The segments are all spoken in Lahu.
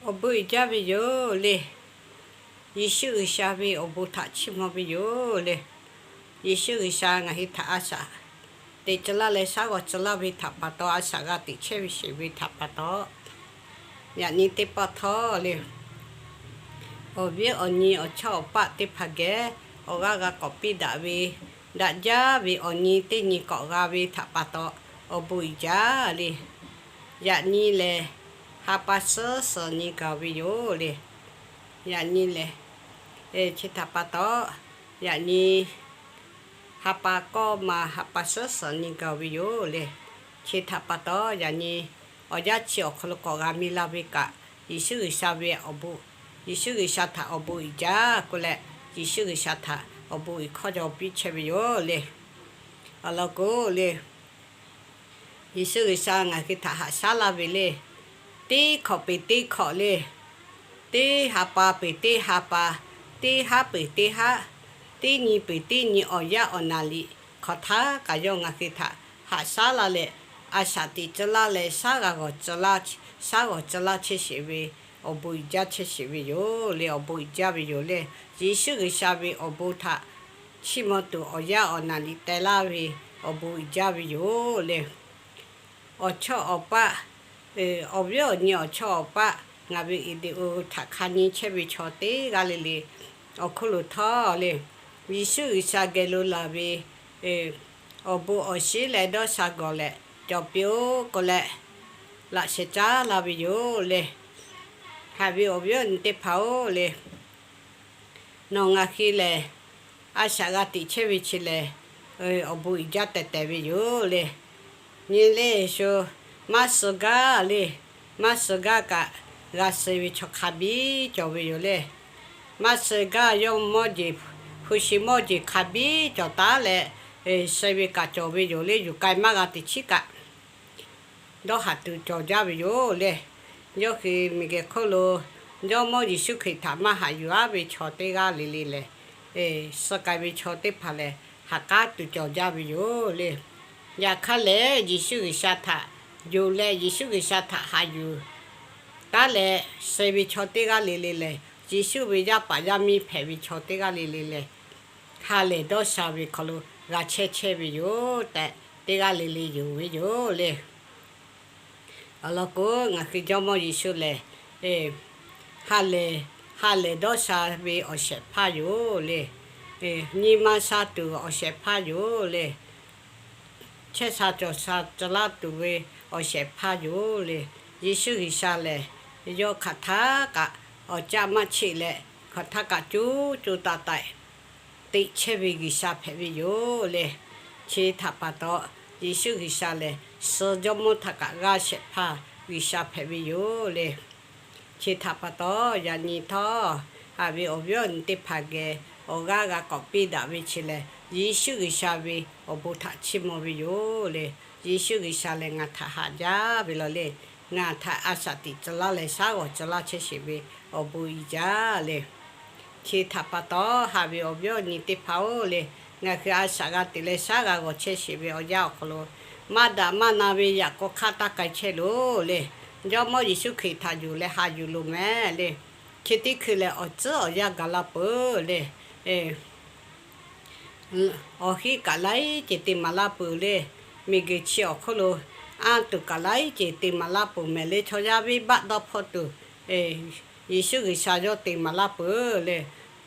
Awˬ bon uiˍ jaˇ ve yoˬ le. Yeˍsuˆ G'uiˬsha ve awˬ bon htaꞈ chiˇ mvuh ve yoˬ le. Yeˍsuˆ G'uiˬsha ngaˬ hui htaꞈ a shaꞈ teꞈ tcuh laˇ leh shaˉ g'awˬ tcuh laˇ ve htaꞈ pa taw, a shaꞈ g'a teꞈ chehˇ ve sheˍ ve htaꞈ pa taw, yaꞈ nyi teˇ pawˆ htawˇ le, awˬ viˉ awˬ nyi awˬ chawˇ awˬ paˆ teˇ hpaˍ geh awˬ g'aˇ g'a k'awꞈ piˇ daꞈ ve, daꞈ jaˇ ve awˬ nyi teˇ nyi k'awꞈ g'a ve htaꞈ pa taw, awˬ bon uiˍ jaˇ le. Yaꞈ nyi lehˬ, ha pa suhˉ suhˍ nyi gaˬ ve yoˬ le. Yaꞈ nyi lehˬ, chi htaꞈ pa taw, yaꞈ nyi ha pa kawˇ ma ha pa suhˉ suhˍ nyi gaˬ ve yoˬ le. Chi htaꞈ pa taw, yaꞈ nyi awˬ yanˇ chi awˬ hk'aw lo k'awꞈ g'a mi la ve kaꞈ, Yeˍsuˆ G'uiˬsha ve awˬ bon, Yeˍsuˆ G'uiˬsha htaꞈ awˬ bon uiˍ jaˇ k'oˆ leh, Yeˍsuˆ G'uiˬsha htaꞈ awˬ bon uiˍ hkawˇ jaw piˇ chehˇ ve yoˬ le. Awˬ lawn k'o le, Yeˍsuˆ G'uiˬsha ngaˬ hui htaꞈ haꞈ shaˉ laˇ ve le. Teˇ hkawꞈ peˍ teˇ hkawꞈ le, teˇ ha pa peˍ teˇ ha pa, teˇ haˉ peˍ teˇ haˉ, teˇ nyi peˍ teˇ nyi awˬ yaˇ awˬ naˍ riˍ hk'aˬ htaˇ kaꞈ yawˇ ngaˬ hui htaꞈ haꞈ shaˉ laˇ leh, a shaꞈ teꞈ tcuh laˇ leh shaˉ g'a g'awˬ tcuh laˇ, shaˉ g'awˬ tcuh laˇ chehˇ sheˍ ve, awˬ bon uiˍ jaˇ chehˇ sheˍ ve yoˬ le. Awˬ bon uiˍ jaˇ ve yoˬ le. Yeˍsuˆ G'uiˬsha ve awˬ bon htaꞈ chiˇ mvuh tuˬ awˬ yaˇ awˬ naˍ riˍ teh laˇ ve, awˬ bon uiˍ jaˇ ve yoˬ le. Awˬ chawˇ awˬ paˆ, awˬ viˉ awˬ nyi awˬ chawˇ awˬ paˆ, ngaˬ ve video htaꞈ hk'a nyi chehˇ ve chaw teˇ g'aˇ le le awˬ hk'oˆ lo htawˇ le, Yeˍsuˆ G'uiˬsha geh lo laˬ ve awˬ bon awˬ shinˉ leh dawˇ sha gawˬ leh cawˬ piˇ-oˆ k'oˆ leh, laꞈ sheh caˉ laˇ ve yoˬ le. Haꞈ ve awˬ viˉ awˬ nyi teˇ hpaˍ-oˬ le, nawˬ ngaˬ hui lehˬ, a shaꞈ g'a teꞈ chehˇ ve chi lehˬ, awˬ bon uiˍ jaˇ teh teh ve yoˬ le. Nyi le sho, maˇ suh gaˇ le, maˇ suh gaˇ kaꞈ g'a suh ve chaw hk'a biˇ cawˬ ve yoˬ le. Maˇ suh gaˇ, yawˇ mawˇ jeˬ, hpu shi mawˇ jeˬ hk'a biˇ cawˬ taˉ leh, suh ve kaꞈ cawˬ ve yoˬ le. Yuˬ k'ai maˇ g'a teꞈ chiˉ kaꞈ dawˇ haˍ tuˬ cawˬ jaˇ ve yoˬ le. Yawˇ hui miˬguiˬ hk'oˆ lo Jawˇmawˇ Yeˍsuˆ Hkriꞈ htaꞈ maˇ haꞈ yuˬ-aˉ ve chaw teˇ g'aˇ le le lehˬ, suh k'ai ve chaw teˇ hpaˍ lehˬ, haꞈ k'aˉ tuˬ cawˬ jaˇ ve yoˬ le. Yaꞈ hk'aˇ lehˬ, Yeˍsuˆ G'uiˬsha htaꞈ yonˍ leh Yeˍsuˆ G'uiˬsha htaꞈ haꞈ yuˬ taˉ leh suh ve chaw teˇ g'aˇ le le lehˬ, Yeˍsuˆ ve yaˇ paˍ yaˇ miˇ hpehꞈ ve chaw teˇ g'aˇ le le lehˬ, ha lehˬ dawˇ sha ve hk'aw lo g'a chehˇ chehˇ ve yoˬ tehꞈ, teˇ g'aˇ le le yonˍ ve yoˬ le. Awˬ lawn k'o, ngaˬ hui Jawˇmawˇ Yeˍsuˆ lehˬ, ha lehˬ, ha lehˬ dawˇ sha ve awˬ shehˍ hpaˇ yoˬ le. Nyi ma sha tuˬ awˬ shehˍ hpaˇ yoˬ le. Chehˇ sha cawˬ sha tcuh laˇ tuˬ ve awˬ shehˍ hpaˇ yoˬ le. Yeˍsuˆ G'uiˬsha lehˬ, yawˇ hk'aˬ htaˇ kaꞈ awˬ caˆ maˇ cheˆ leh, hk'aˬ htaˇ kaꞈ co co taiˍ taiˍ teꞈ chehˇ ve G'uiˬsha hpehꞈ ve yoˬ le. Chi htaꞈ pa taw, Yeˍsuˆ G'uiˬsha lehˬ, suh Jawˇmawˇ htaꞈ kaꞈ g'aˇ shehˍ hpaˇ G'uiˬsha hpehꞈ ve yoˬ le. Chi htaꞈ pa taw, yaꞈ nyi htawˇ, haꞈ ve awˬ viˉ awˬ nyi teˇ hpaˍ geh awˬ g'aˇ g'a k'awꞈ piˇ daꞈ ve chi lehˬ, Yeˍsuˆ G'uiˬsha ve awˬ bon htaꞈ chiˇ mvuh ve yoˬ le. Yeˍsuˆ G'uiˬsha lehˬ ngaˬ htaꞈ haꞈ jaˇ ve law le. Ngaˬ htaꞈ a shaꞈ teꞈ tcuh laˇ leh shaˉ g'awˬ tcuh laˇ chehˇ sheˍ ve awˬ bon uiˍ jaˇ le. Chi htaꞈ pa taw, haꞈ ve awˬ viˉ awˬ nyi teˇ hpaˍ-oˬ le, ngaˬ hui a shaꞈ g'a teꞈ leh shaˉ g'a g'awˬ chehˇ sheˍ ve awˬ yanˇ awˬ hk'aw lo, maˇ daꞈ maˇ na ve yaꞈ k'aw hk'aˇ taˇ k'ai chehˇ loˬ le. Jawˇmawˇ Yeˍsuˆ Hkriꞈ htaꞈ yonˍ leh haꞈ yuˬ loˬ mehˍ le. Chi teˇ hkui lehˬ, awˬ tcuhˉ awˬ yanˇ gaˬ la peuˬ le. Awˬ hinˉ kaꞈ laiˉ ceuˬ te maˍ laˇ peuˬ le. Miˬguiˬ chi awˬ hk'oˆ lo anˇ tuˬ kaꞈ laiˉ ceuˬ te maˍ laˇ peuˬ mehˍ le. Chaw yaˇ venˇbaˆ dawˇ hpawˇ tuˬ, Yeˍsuˆ G'uiˬsha yawˇ te maˍ laˇ peuˬ le.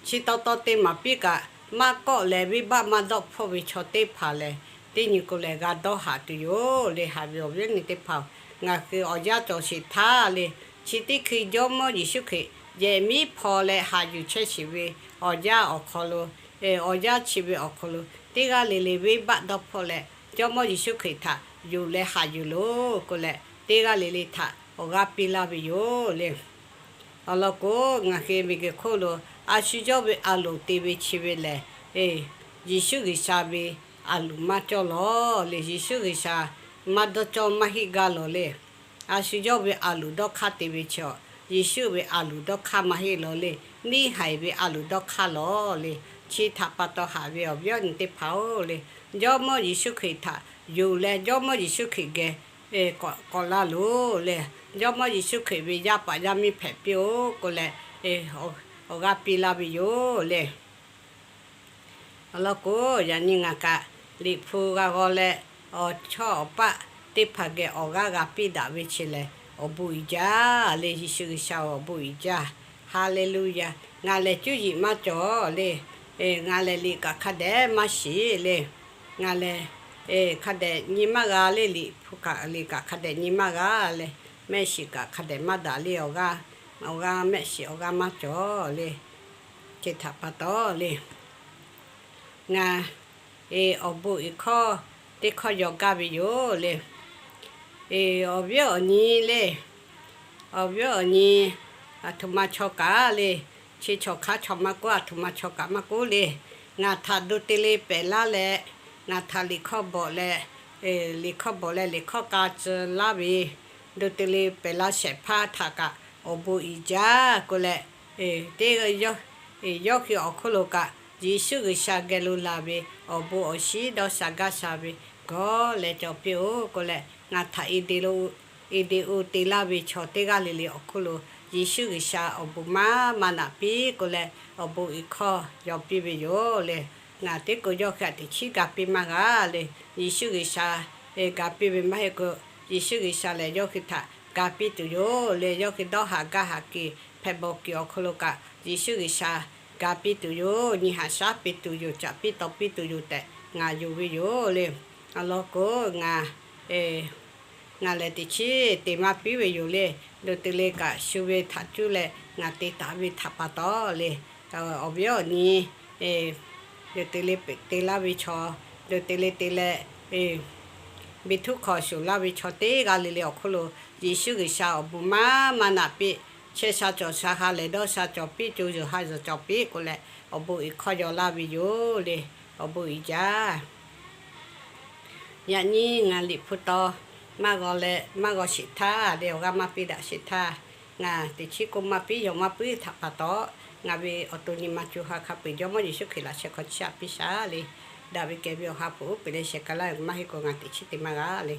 Chi taw taw te maˍ piˇ kaꞈ, maˇ kawˆ leh venˇbaˆ maˇ dawˇ hpawˇ ve chaw teˇ hpaˍ lehˬ, teˇ nyi k'o lehˬ g'a dawˇ haˍ tuˬ yoˬ le. Haꞈ ve awˬ viˉ awˬ nyi teˇ hpaˍ-oˬ, ngaˬ hui awˬ yanˇ cawˬ sheˍ htaˇ le, chi teˇ hkui Jawˇmawˇ Yeˍsuˆ Hkriꞈ yehˬ miˉ hpaw leh haꞈ yuˬ chehˇ sheˍ ve awˬ yanˇ awˬ hk'aw lo, awˬ yanˇ chi ve awˬ hk'aw lo teˇ g'aˇ le le venˇbaˆ dawˇ hpawˇ leh, Jawˇmawˇ Yeˍsuˆ Hkriꞈ htaꞈ yonˍ leh haꞈ yuˬ loˬ k'oˆ leh, teˇ g'aˇ le le htaꞈ awˬ g'aˇ piˇ laˇ ve yoˬ le. Awˬ lawn k'o, ngaˬ hui miˬguiˬ hk'oˆ lo a shu yawˇ ve a loˍ te ve chi ve lehˬ, Yeˍsuˆ G'uiˬsha ve a loˍ maˇ cawˇ lawˬ le. Yeˍsuˆ G'uiˬsha maˇ dawˇ cawˇ maˇ heˆ gaˇ lawˬ le. A shu yawˇ ve a loˍ dawˇ hk'aˇ te ve chi-a, Yeˍsuˆ ve a loˍ dawˇ hk'aˇ maˇ heˆ lawˬ le. Neˇ haiˬ ve a loˍ dawˇ hk'aˇ lawˬ le. Chi htaꞈ pa taw, haꞈ ve awˬ viˉ awˬ nyi teˇ hpaˍ-oˬ le, Jawˇmawˇ Yeˍsuˆ Hkriꞈ htaꞈ yonˍ leh Jawˇmawˇ Yeˍsuˆ Hkriꞈ geh k'awꞈ, k'awꞈ laˇ loˬ le. Jawˇmawˇ Yeˍsuˆ Hkriꞈ ve yaˇ paˍ yaˇ miˇ hpehꞈ piˇ-oˆ k'oˆ leh, awˬ g'aˇ piˇ laˇ ve yoˬ le. Awˬ lawn k'o, yaꞈ nyi ngaˬ kaꞈ Liꞈ hpu g'a g'aw leh, awˬ chawˇ awˬ paˆ teˇ hpaˍ geh awˬ g'aˇ g'a piˇ daꞈ ve chi lehˬ, awˬ bon uiˍ jaˇ le. Yeˍsuˆ G'uiˬsha awˬ bon uiˍ jaˇ. Haˍleˍluˍyaˍ. Ngaˬ lehˬ cuˇ yiˍ maˇ cawˬ le. Ngaˬ lehˬ liꞈ kaꞈ hk'a dehꞈ maˇ shiˍ le. Ngaˬ lehˬ hk'a dehꞈ nyi maˇ g'a le. Liꞈ hpu kaꞈ liꞈ kaꞈ hk'a dehꞈ nyi maˇ g'a le. Mehˆ shiˍ kaꞈ hk'a dehꞈ maˇ daꞈ le. Awˬ g'aˇ, awˬ g'aˇ mehˆ shiˍ awˬ g'aˇ maˇ cawˬ le. Chi htaꞈ pa taw le, ngaˬ awˬ bon iˍ hkawˇ teˇ hkawˇ yaw gaˇ ve yoˬ le. Awˬ viˉ awˬ nyi le, awˬ viˉ awˬ nyi, aˬ htoꞈ ma chaw kaꞈ le, chi chaw hk'aˇ chaw maˇ k'oˆ, aˬ htoꞈ ma chaw kaꞈ maˇ k'oˆ le, ngaˬ htaꞈ dawˇ te le pehˍ laˇ leh, ngaˬ htaꞈ liꞈ hkawˇ bawˬ leh, liꞈ hkawˇ bawˬ leh liꞈ hkawˇ k'a tcuh laˇ ve, dawˇ te le pehˍ laˇ shehˍ hpaˇ htaꞈ kaꞈ awˬ bon uiˍ jaˇ k'oˆ leh, teˇ yawˇ hui awˬ hk'oˆ lo kaꞈ Yeˍsuˆ G'uiˬsha geh lo laˬ ve awˬ bon awˬ shinˉ dawˇ sha gaˇ sha ve gawˇ leh cawˬ piˇ-oˆ k'oˆ leh, ngaˬ htaꞈ video te laˇ ve chaw teˇ g'aˇ le le awˬ hk'oˆ lo Yeˍsuˆ G'uiˬsha awˬ bon maˇ maˇ naꞈ piˇ k'oˆ leh, awˬ bon iˍ hkawˇ yaw piˇ ve yoˬ le. Ngaˬ teˇ k'o yawˇ hui htaꞈ teꞈ chiˉ ga piˇ maˇ g'a le. Yeˍsuˆ G'uiˬsha ga piˇ ve maˇ heˆ k'o, Yeˍsuˆ G'uiˬsha lehˬ yawˇ hui htaꞈ ga piˇ tuˬ yoˬ le. Yawˇ hui dawˇ haˍ gaˇ haˍ kuiˬ hpehꞈ bawˬ kuiˬ awˬ hk'aw lo kaꞈ Yeˍsuˆ G'uiˬsha ga piˇ tuˬ yoˬ. Nyi haꞈ shaˉ piˇ tuˬ yoˬ. Caꞈ piˇ taw piˇ tuˬ yoˬ tehꞈ ngaˬ yonˍ ve yoˬ le. Awˬ lawn k'o, ngaˬ ngaˬ lehˬ teꞈ chiˉ te maˇ piˇ ve yoˬ le. Dawˇ te le kaꞈ shu ve htaꞈ cuˇ leh ngaˬ te taˍ ve htaꞈ pa taw le, awˬ viˉ awˬ nyi, dawˇ te le te laˇ ve chaw, dawˇ te le te leh, biˇ htuˉ hk'aw shoˍ laˇ ve chaw teˇ g'aˇ le le awˬ hk'oˆ lo Yeˍsuˆ G'uiˬsha awˬ bon maˇ maˇ naꞈ piˇ, chehˇ sha cawˬ sha ha lehˬ dawˇ sha cawˬ piˇ, co zuhˬ ha zuhˬ cawˬ piˇ k'oˆ leh, awˬ bon iˍ hkawˇ yaw laˇ ve yoˬ le. Awˬ bon iˍ jaˇ. Yaꞈ nyi ngaˬ liꞈ hpu taw maˇ g'aw leh maˇ g'aw sheˍ htaˇ le, awˬ g'aˇ maˇ piˇ daꞈ sheˍ htaˇ, ngaˬ teꞈ chiˉ k'oˆ maˇ piˇ yaw maˇ puiˉ htaꞈ pa taw, ngaˬ ve awˬ to nyi ma co ha hk'a peu-eˬ Jawˇmawˇ Yeˍsuˆ Hkriꞈ laꞈ sheh hk'aw chiˇ aꞈ piˇ shaˍ le. Daꞈ ve kehˬ ve awˬ ha hpu uˉ peunˍ leh sheh k'ai laˇ ve maˇ heˆ k'o ngaˬ teꞈ chiˉ te maˇ g'a le.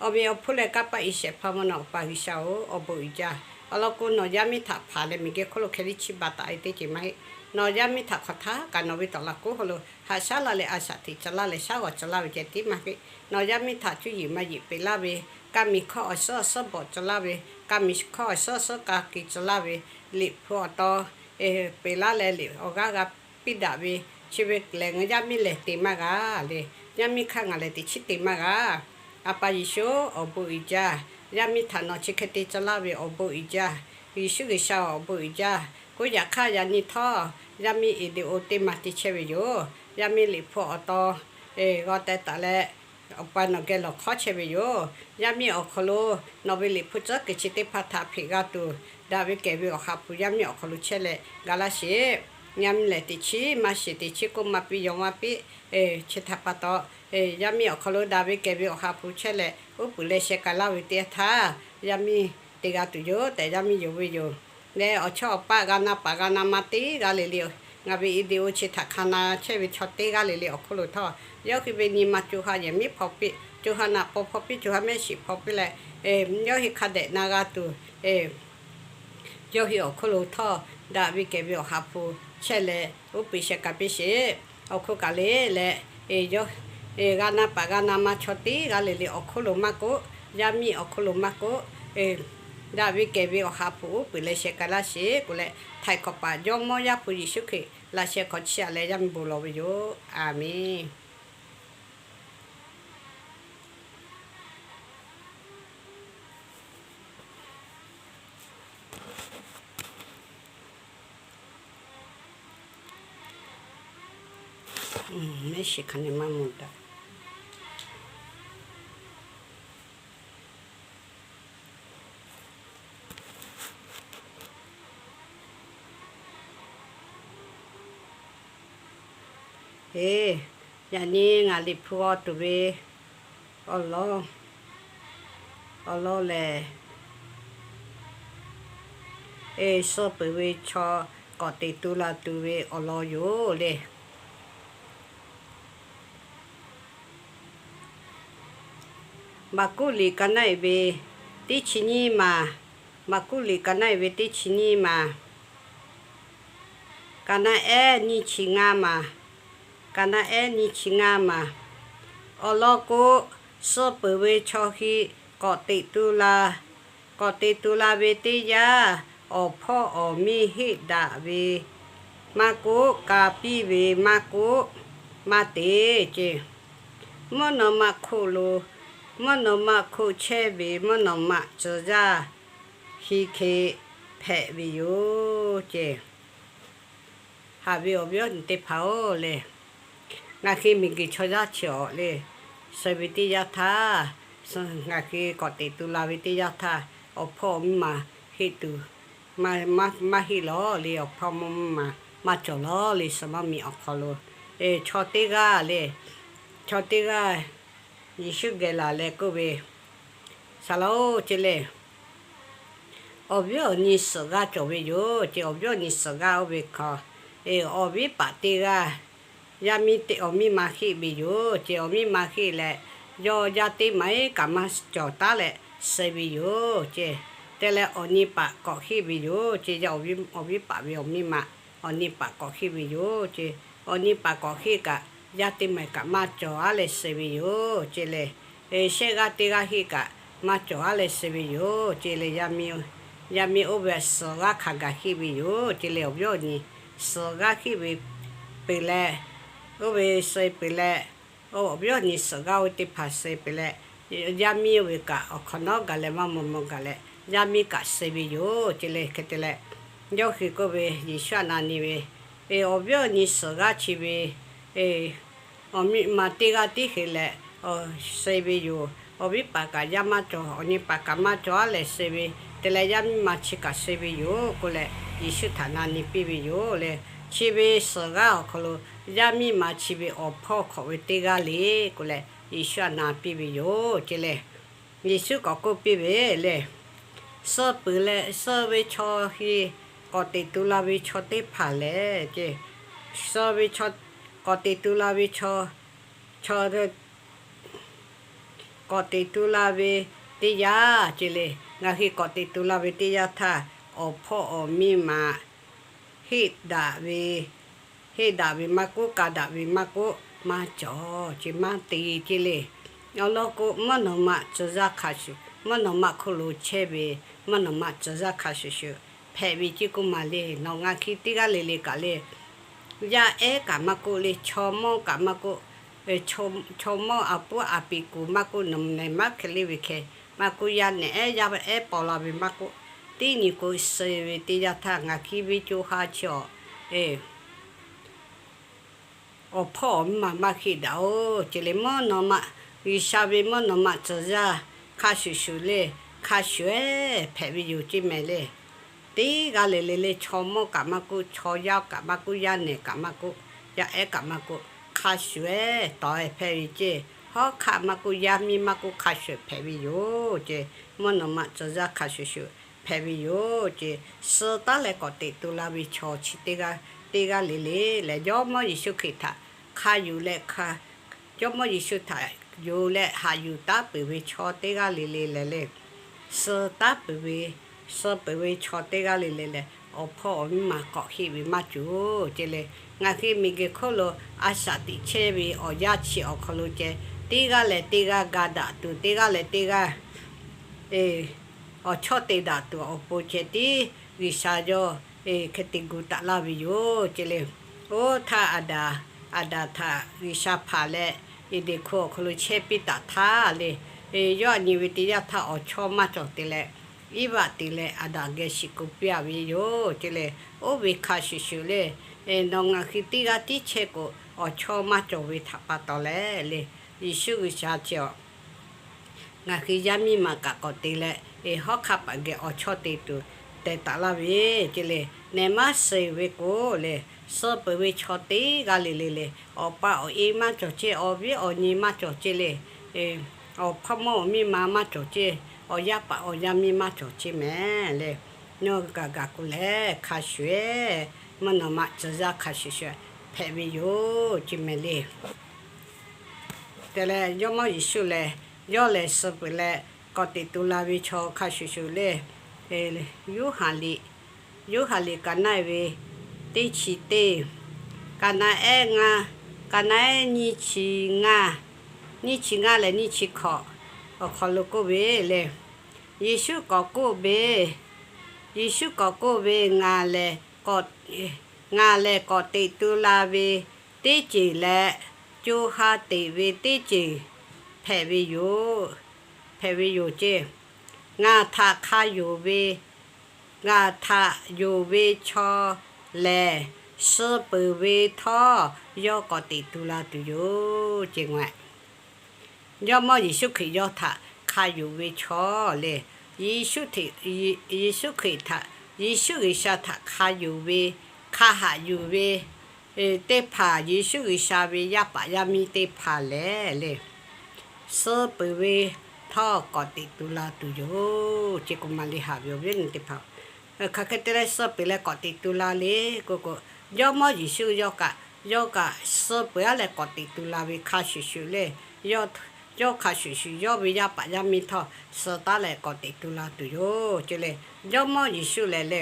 Awˬ meꞈ awˬ hponˇ leh kanˇ paˆ iˉ shehˍ hpaˇ mvuhˇ naw Awˬ pa G'uiˬsha-oˬ, awˬ bon uiˍ jaˇ. Awˬ lawn k'o, nawˬ yaˇ miˇ htaꞈ hpanˍ leh miˬguiˬ hk'oˆ lo hkeh liˇ chiˇ baˬ taˍ ve teˇ ceuˬ maˇ heˆ. Nawˬ yaˇ miˇ htaꞈ hk'aˬ htaˇ kaꞈ nawˬ ve tawˍ laꞈ k'oˉ hk'aw lo haꞈ shaˉ laˇ leh a shaꞈ teꞈ tcuh laˇ leh shaˉ g'awˬ tcuh laˇ ve ceh tiˉ maˇ heˆ. Nawˬ yaˇ miˇ htaꞈ cuˇ yiˍ maˇ yiˍ peꞈ laˇ ve, kaˇ miˬ hkawˇ awˬ suhˉ awˬ suhˉ bawˬ tcuh laˇ ve, kaˇ miˬ hkawˇ awˬ suhˉ awˬ suhˉ k'a kiˬ tcuh laˇ ve, liꞈ hpu awˬ taw peꞈ laˇ leh liꞈ awˬ g'aˇ g'a piˇ daꞈ ve, chi ve lehˬ ngaˬ yaˇ miˇ lehˬ te maˇ g'a le. Yaˇ miˇ hk'aˇ ngaˬ lehˬ teꞈ chiˉ te maˇ g'a. A pa Yeˍsuˆ awˬ bon uiˍ jaˇ. Yaˇ miˇ htaꞈ nawˬ chi hk'e te tcuh laˇ ve awˬ bon uiˍ jaˇ. Yeˍsuˆ G'uiˬsha awˬ bon uiˍ jaˇ. K'oˆ yaꞈ hk'aˇ yaꞈ nyi htawˇ, yaˇ miˇ video teˇ ma te chehˇ ve yoˬ. Yaˇ miˇ liꞈ hpu awˬ taw g'aw teh taˍ leh, Awˬ pa nawˬ geh lawˬ hk'awˉ chehˇ ve yoˬ. Yaˇ miˇ awˬ hk'aw lo nawˬ ve liꞈ hpu tcuhˉ kuiˬ chi teˇ hpaˍ htaꞈ hpeꞈ g'a tuˬ, daꞈ ve kehˬ ve Awˬ ha hpu yaˇ miˇ awˬ hk'aw lo chehˇ leh ga laˇ sheˍ. Yaˇ miˇ lehˬ teꞈ chiˉ maˇ shiˍ, teˇ chiˉ k'oˆ maˇ piˇ, yaw maˇ piˇ. Chi htaꞈ pa taw, yaˇ miˇ awˬ hk'aw lo daꞈ ve kehˬ ve Awˬ ha hpu chehˇ leh uˉ peunˍ leh sheh k'ai laˇ ve teˇ yanˇ htaˇ, yaˇ miˇ te g'a tuˬ yoˬ tehꞈ yaˇ miˇ yonˍ ve yoˬ. Leh awˬ chawˇ awˬ paˆ g'a na paˍ g'a na ma teˇ g'aˇ le le, ngaˬ ve video chi htaꞈ hk'a na chehˇ ve chaw teˇ g'aˇ le le awˬ hk'oˆ lo htawˇ, yawˇ hui ve nyi ma co ha yehˬ miˉ hpaw piˇ, co ha naꞈ paw hpaw piˇ, co ha mehˆ shiˍ hpaw piˇ leh, yawˇ hui hk'a dehꞈ na g'a tuˬ, yawˇ hui awˬ hk'oˆ lo htawˇ daꞈ ve kehˬ ve Awˬ ha hpu chehˇ leh uˉ peunˍ sheh k'ai piˇ sheˍ. Awˬ hk'oˆ kaꞈ le leh, g'a na paˍ g'a na ma chaw teˇ g'aˇ le le awˬ hk'oˆ lo maˇ k'oˆ, yaˇ miˇ awˬ hk'oˆ lo maˇ k'oˆ, daꞈ ve kehˬ ve Awˬ ha hpu uˉ peunˍ leh sheh k'ai laˇ sheˍ k'oˆ leh, htaiˍ hkawꞈ paˍ Jawˇmawˇ Yaˇ hpu Yeˍsuˆ Hkriꞈ laꞈ sheh hk'aw chiˇ aꞈ leh yaˇ miˇ bon lawˬ ve yoˬ. Aˬ menˍ. Mehˆ shiˍ hk'aˬ nyi maˇ mvuh daꞈ. Eˬ, yaꞈ nyi ngaˬ liꞈ hpu g'aw tuˬ ve awˬ lawn, awˬ lawn lehˬ, eˬ, suh peuˬ ve chaw k'awꞈ teꞈ tu la tuˬ ve awˬ lawn yoˬ le. Maˍkuˆ liꞈ ka naˆ-e ve teˇ chi nyiˇ maˬ, Maˍkuˆ liꞈ ka naˆ-e ve teˇ chi nyiˇ maˬ, ka naˆ ehˉ nyiˇ chi ngaˇ maˬ, ka naˆ ehˉ nyiˇ chi ngaˇ maˬ. Awˬ lawn k'o, suh peuˬ ve chaw hui k'awꞈ teꞈ tu la, k'awꞈ te tu la ve teˇ yanˇ, awˬ hpawˇ awˬ miˇ heˆ daꞈ ve maˇ k'oˆ, ka piˇ ve maˇ k'oˆ, maˇ te ce. Mvuhˇ naw ma hk'oˆ lo, mvuhˇ naw ma hk'oˆ chehˇ ve mvuhˇ naw ma tcuh yaˇ hui hk'e hpehꞈ ve yoˬ ce. Haꞈ ve awˬ viˉ awˬ nyi teˇ hpaˍ-oˬ le, ngaˬ hui miˬguiˬ chaw yaˇ chi awˬ le, suh ve teˇ yanˇ htaˇ, ngaˬ hui k'awꞈ teꞈ tu la ve teˇ yanˇ htaˇ, awˬ hpawˇ awˬ miˇ ma heˆ tuˬ, maˇ heˆ lawˬ le, awˬ hpawˇ awˬ miˇ ma maˇ cawˬ lawˬ le, suh maˇ miˬ awˬ hk'aw lo. Chaw teˇ g'aˇ le, chaw teˇ g'aˇ Yeˍsuˆ geh laˬ leh k'oˆ ve, Saˍ laꞈ-oˬ ce le, awˬ viˉ awˬ nyi suhˍ g'aˇ cawˬ ve yoˬ ce. Awˬ viˉ awˬ nyi suhˍ g'aˇ oˇ ve hk'aw, awˬ viˉ paˍ teˇ g'aˇ, yaˇ miˇ awˬ miˇ ma heˆ ve yoˬ ce. Awˬ miˇ ma heˆ leh, yawˇ yaˇ teˇ maˬ kaꞈ maˇ cawˬ taˉ leh suh ve yoˬ ce. Te leh awˬ nyi paˍ k'awꞈ heˆ ve yoˬ ce. Awˬ viˉ paˍ ve awˬ miˇ ma, awˬ nyi paˍ k'awꞈ heˆ ve yoˬ ce. Awˬ nyi paˍ k'awꞈ heˆ kaꞈ, yaˇ teˇ maˬ kaꞈ maˇ cawˬ aˉ leh suh ve yoˬ ce le. Shehˆ g'aˇ teˇ g'aˇ heˆ kaꞈ, maˇ cawˬ aˉ leh suh ve yoˬ ce le. Yaˇ miˇ oˇ ve suhˍ g'aˇ hk'a gaˬ heˆ ve yoˬ ce le. Awˬ viˉ awˬ nyi suhˍ g'aˇ heˆ ve peuˬ leh, oˇ ve suh peuˬ leh, awˬ viˉ awˬ nyi suhˍ g'aˇ oˇ ve teˇ hpaˍ suh peuˬ leh, yaˇ miˇ oˇ ve kaꞈ awˬ hk'awꞈ nawˉ gaˬ leh maˇ maw maw gaˬ leh, yaˇ miˇ kaꞈ suh ve yoˬ ce le. Hk'e te leh, yawˇ hui k'oˆ ve, Yeˍsuˆ htaꞈ na nyi ve, awˬ viˉ awˬ nyi suhˍ g'aˇ chi ve awˬ miˇ ma teˇ g'aˇ tiˉ hk'e leh suh ve yoˬ. Awˬ viˉ paˍ kaꞈ yaˇ maˇ cawˬ, awˬ nyi paˍ kaꞈ maˇ cawˬ aˉ leh suh ve, te leh yaˇ miˇ ma chi kaꞈ suh ve yoˬ k'oˆ leh, Yeˍsuˆ htaꞈ na nyi piˇ ve yoˬ le. Chi ve suhˍ g'aˇ awˬ hk'aw lo yaˇ miˇ ma chi ve awˬ hpawˇ hk'awꞈ ve teˇ g'aˇ le k'oˆ leh, Yeˍsuˆ htaꞈ na piˇ ve yoˬ ce le. Yeˍsuˆ k'awꞈ k'oˆ piˇ ve le, suh peuˬ leh suh ve chaw hui k'awꞈ teꞈ tu la ve chaw teˇ hpaˍ lehˬ ce, suh ve, k'awꞈ teꞈ tu la ve chaw, chaw k'awꞈ teꞈ tu la ve teˇ yanˇ ce le. Ngaˬ hui k'awꞈ teꞈ tu la ve teˇ yanˇ htaˇ, awˬ hpawˇ awˬ miˇ ma heˆ daꞈ ve, heˆ daꞈ ve maˇ k'oˆ, ka daꞈ ve maˇ k'oˆ, maˇ cawˬ ce, maˇ te ce le. Awˬ lawn k'o, mvuhˇ naw ma tcuh yaˇ hk'a shuˍ, mvuhˇ naw ma hk'oˆ lo chehˇ ve mvuhˇ naw ma tcuh yaˇ hk'a shuˍ shuˍ hpehꞈ ve ce k'oˆ maˬ le. Nawˬ ngaˬ hui teˇ g'aˇ le le kaꞈ le, yaˇ ehˉ kaꞈ maˇ k'oˆ le, chaw mawˇ kaꞈ maˇ k'oˆ, chaw mawˇ a puˉ a piˍ kuˬ maˇ k'oˆ, nawˬ nehˬ maˇ hk'e le ve hk'e maˇ k'oˆ, yaˇ nehˬ ehˉ yaˇ ehˉ paw la ve maˇ k'oˆ, teˇ nyi k'o suh ve teˇ yanˇ htaˇ ngaˬ hui ve co ha chi awˬ awˬ hpawˇ awˬ miˇ ma maˇ heˆ daꞈ-oˬ ce le. Mvuhˇ naw ma, G'uiˬsha ve mvuhˇ naw ma tcuh yaˇ hk'a shuˍ shuˍ le, hk'a shuˍ ehˉ hpehꞈ ve yoˬ ce mehˍ le. Teˇ g'aˇ le le le, chaw mawˇ kaꞈ maˇ k'oˆ, chaw yaˇ kaꞈ maˇ k'oˆ, yaˇ nehˬ kaꞈ maˇ k'oˆ, yaˇ ehˉ kaꞈ maˇ k'oˆ, hk'a shuˍ ehˉ tawˍ ehˉ hpehꞈ ve ce. Hawˉ hk'aˆ maˇ k'oˆ, yaˇ miˇ maˇ k'oˆ, hk'a shuˍ hpehꞈ ve yoˬ ce. Mvuhˇ naw ma tcuh yaˇ hk'a shuˍ shuˍ hpehꞈ ve yoˬ ce. Suh taˉ leh k'awꞈ teꞈ tu la ve chaw chi teˇ g'aˇ, teˇ g'aˇ le le leh, Jawˇmawˇ Yeˍsuˆ Hkriꞈ htaꞈ hk'a yuˬ leh, Jawˇmawˇ Yeˍsuˆ htaꞈ yuˬ leh haꞈ yuˬ taˉ peuˬ ve chaw teˇ g'aˇ le le leh le, suh taˉ peuˬ ve, suh peuˬ ve chaw teˇ g'aˇ le le leh, awˬ hpawˇ awˬ miˇ ma k'awꞈ heˆ ve maˇ cawˬ ce le. Ngaˬ hui miˬguiˬ hk'oˆ lo a shaꞈ teꞈ chehˇ ve awˬ yanˇ chi awˬ hk'aw lo ceh, teˇ g'aˇ leh teˇ g'aˇ ga daꞈ tuˬ, teˇ g'aˇ leh teˇ g'aˇ awˬ chawˇ te daꞈ tuˬ awˬ pon ceh tiˉ G'uiˬsha yawˇ hk'e te gu taˍ laˇ ve yoˬ ce le. Oˇ htaˇ Aˍdanˍ, Aˍdanˍ htaꞈ G'uiˬsha hpanˍ leh, Eˍdenˍ hkuˇ awˬ hk'aw lo chehˇ piˇ taˍ htaˇ le, yawˇ a nyi ve teˇ yanˇ htaˇ awˬ chawˇ maˇ cawˬ te leh, Iˉvaꞈ te leh Aˍdanˍ geh shiˍ k'oˍ piˇ a ve yoˬ ce le. Oˇ ve hk'a shuˍ shuˍ le, nawˬ ngaˬ hui teˇ g'aˇ tiˉ chehˇ k'o, awˬ chawˇ maˇ cawˬ ve htaꞈ pa taw leh le, Yeˍsuˆ G'uiˬsha chi awˬ ngaˬ hui yaˇ miˇ ma kaꞈ k'awꞈ te leh, hawˉ hk'aˆ paˍ geh awˬ chawˇ te tuˬ teh taˍ laˇ ve ce le. Nehˬ maˇ suh ve k'o le, suh peuˬ ve chaw teˇ g'aˇ le le le, awˬ pa awˬ e maˇ cawˬ ce, awˬ viˉ awˬ nyi maˇ cawˬ ce le, awˬ hpawˇ mawˇ awˬ miˇ ma maˇ cawˬ ce, awˬ yaˇ paˍ awˬ yaˇ miˇ maˇ cawˬ ce mehˍ le. Nawˬ gaˬ gaˬ k'o lehˬ, hk'a shuˍ ehˉ mvuhˇ naw ma tcuh yaˇ hk'a shuˍ shuˍ hpehꞈ ve yoˬ ce mehˍ le. Te leh Jawˇmawˇ Yeˍsuˆ lehˬ, Yawˇ lehˬ suh peuˬ leh k'awꞈ teꞈ tu la ve chaw hk'a shuˍ shuˍ le. Yoˇhanˬ liꞈ, Yoˇhanˬ liꞈ ka naˆ ve teˇ chi teˇ, ka naˆ ehˉ ngaˇ, ka naˆ ehˉ nyiˇ chi ngaˇ, nyiˇ chi ngaˇ leh nyiˇ chi hkawꞈ awˬ hk'aw lo k'oˆ ve le. Yeˍsuˆ k'awꞈ k'oˆ ve, Yeˍsuˆ k'awꞈ k'oˆ ve, Ngaˬ lehˬ k'awꞈ, ngaˬ lehˬ k'awꞈ teꞈ tu la ve teˇ ceuˬ leh co ha teꞈ ve teˇ ceuˬ hpehꞈ ve yoˬ, hpehꞈ ve yoˬ ceˇ. Ngaˬ htaꞈ hk'a yonˍ ve, ngaˬ htaꞈ yonˍ ve chaw lehˬ, suh peuˬ ve htawˇ yawˇ k'awꞈ teꞈ tu la tuˬ yoˬ ceˇ. Jawˇmawˇ Yeˍsuˆ Hkriꞈ yawˇ htaꞈ hk'a yonˍ ve chaw le, Yeˍsuˆ Hkriꞈ htaꞈ, Yeˍsuˆ G'uiˬsha htaꞈ hk'a yonˍ ve, hk'a haꞈ yuˬ ve teˇ hpaˍ, Yeˍsuˆ G'uiˬsha ve yaˇ paˍ yaˇ miˇ teˇ hpaˍ lehˬ le, suh peuˬ ve htawˇ k'awꞈ teꞈ tu la tuˬ yoˬ ceˇ k'o, maˇ le haꞈ ve awˬ viˉ awˬ nyi teˇ hpaˍ-oˬ. Hk'aˬ hk'e te leh suh peuˬ leh k'awꞈ teꞈ tu la le k'o k'o, Jawˇmawˇ Yeˍsuˆ yawˇ kaꞈ, yawˇ kaꞈ suh peuˬ-aˉ leh k'awꞈ teꞈ tu la ve hk'a shuˍ shuˍ le, yawˇ hk'a shuˍ shuˍ yawˇ ve yaˇ paˍ yaˇ miˇ htawˇ suh taˉ leh k'awꞈ teꞈ tu la tuˬ yoˬ ceˇ le. Jawˇmawˇ Yeˍsuˆ lehˬ le,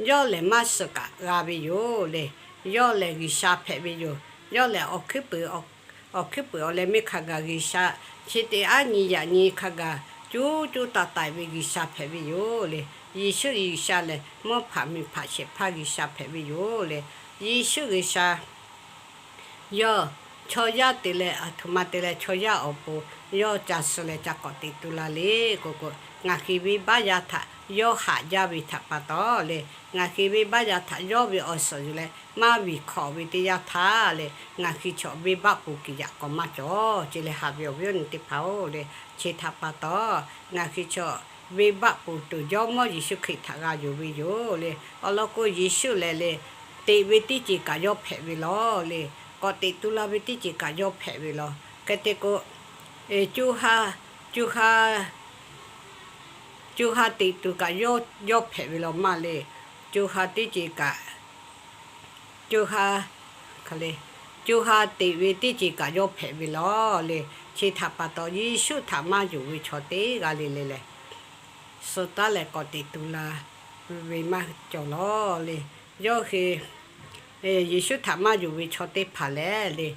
yawˇ lehˬ maˇ suh kaꞈ g'a ve yoˬ le. Yawˇ lehˬ G'uiˬsha hpehꞈ ve yoˬ. Yawˇ lehˬ awˬ hkuiˉ puiˍ awˬ hkuiˉ puiˍ awˬ leh mehˇ hk'a gaˬ G'uiˬsha, chi teˇ aˉ nyi yaꞈ nyi hk'a gaˬ cuˉ cuˉ taiˍ taiˍ ve G'uiˬsha hpehꞈ ve yoˬ le. Yeˍsuˆ G'uiˬsha lehˬ mvuhˇ hpaꞈ miˬ hpaꞈ shehˍ hpaˇ G'uiˬsha hpehꞈ ve yoˬ le. Yeˍsuˆ G'uiˬsha yawˇ chaw yaˇ te leh aˬ htoꞈ ma te leh chaw yaˇ awˬ pon yawˇ ca suh leh ca k'awꞈ teꞈ tu la le k'o k'o, ngaˬ hui venˇbaˆ yaˇ htaꞈ yawˇ haꞈ jaˇ ve htaꞈ pa taw le, ngaˬ hui venˇbaˆ yaˇ htaꞈ yawˇ ve awˬ suhˍ yuˬ leh maˇ viˬ hkawꞈ ve teˇ yanˇ htaˇ le, ngaˬ hui chaw venˇbaˆ pon kiˬ yaꞈ k'awꞈ maˇ cawˬ ceˇ le, haꞈ ve awˬ viˉ awˬ nyi teˇ hpaˍ-oˬ le. Chi htaꞈ pa taw, ngaˬ hui chaw venˇbaˆ pon tuˬ Jawˇmawˇ Yeˍsuˆ Hkriꞈ htaꞈ g'a yonˍ ve yoˬ le. Awˬ lawn k'o Yeˍsuˆ lehˬ le, teꞈ ve teˇ ceuˬ kaꞈ yawˇ hpehꞈ ve law le, k'awꞈ teꞈ tu la ve teˇ ceuˬ kaꞈ yawˇ hpehꞈ ve law. Hk'e te k'o, co ha, co ha teꞈ tuˬ kaꞈ yawˇ hpehꞈ ve law maˇ le. Co ha teˇ ceuˬ kaꞈ, co ha, co ha teꞈ ve teˇ ceuˬ kaꞈ yawˇ hpehꞈ ve law le. Chi htaꞈ pa taw Yeˍsuˆ htaꞈ maˇ yonˍ ve chaw teˇ g'aˇ le le lehˬ, suh taˉ leh k'awꞈ teꞈ tu la ve maˇ cawˬ law le. Yawˇ hui Yeˍsuˆ htaꞈ maˇ yonˍ ve chaw teˇ hpaˍ lehˬ le,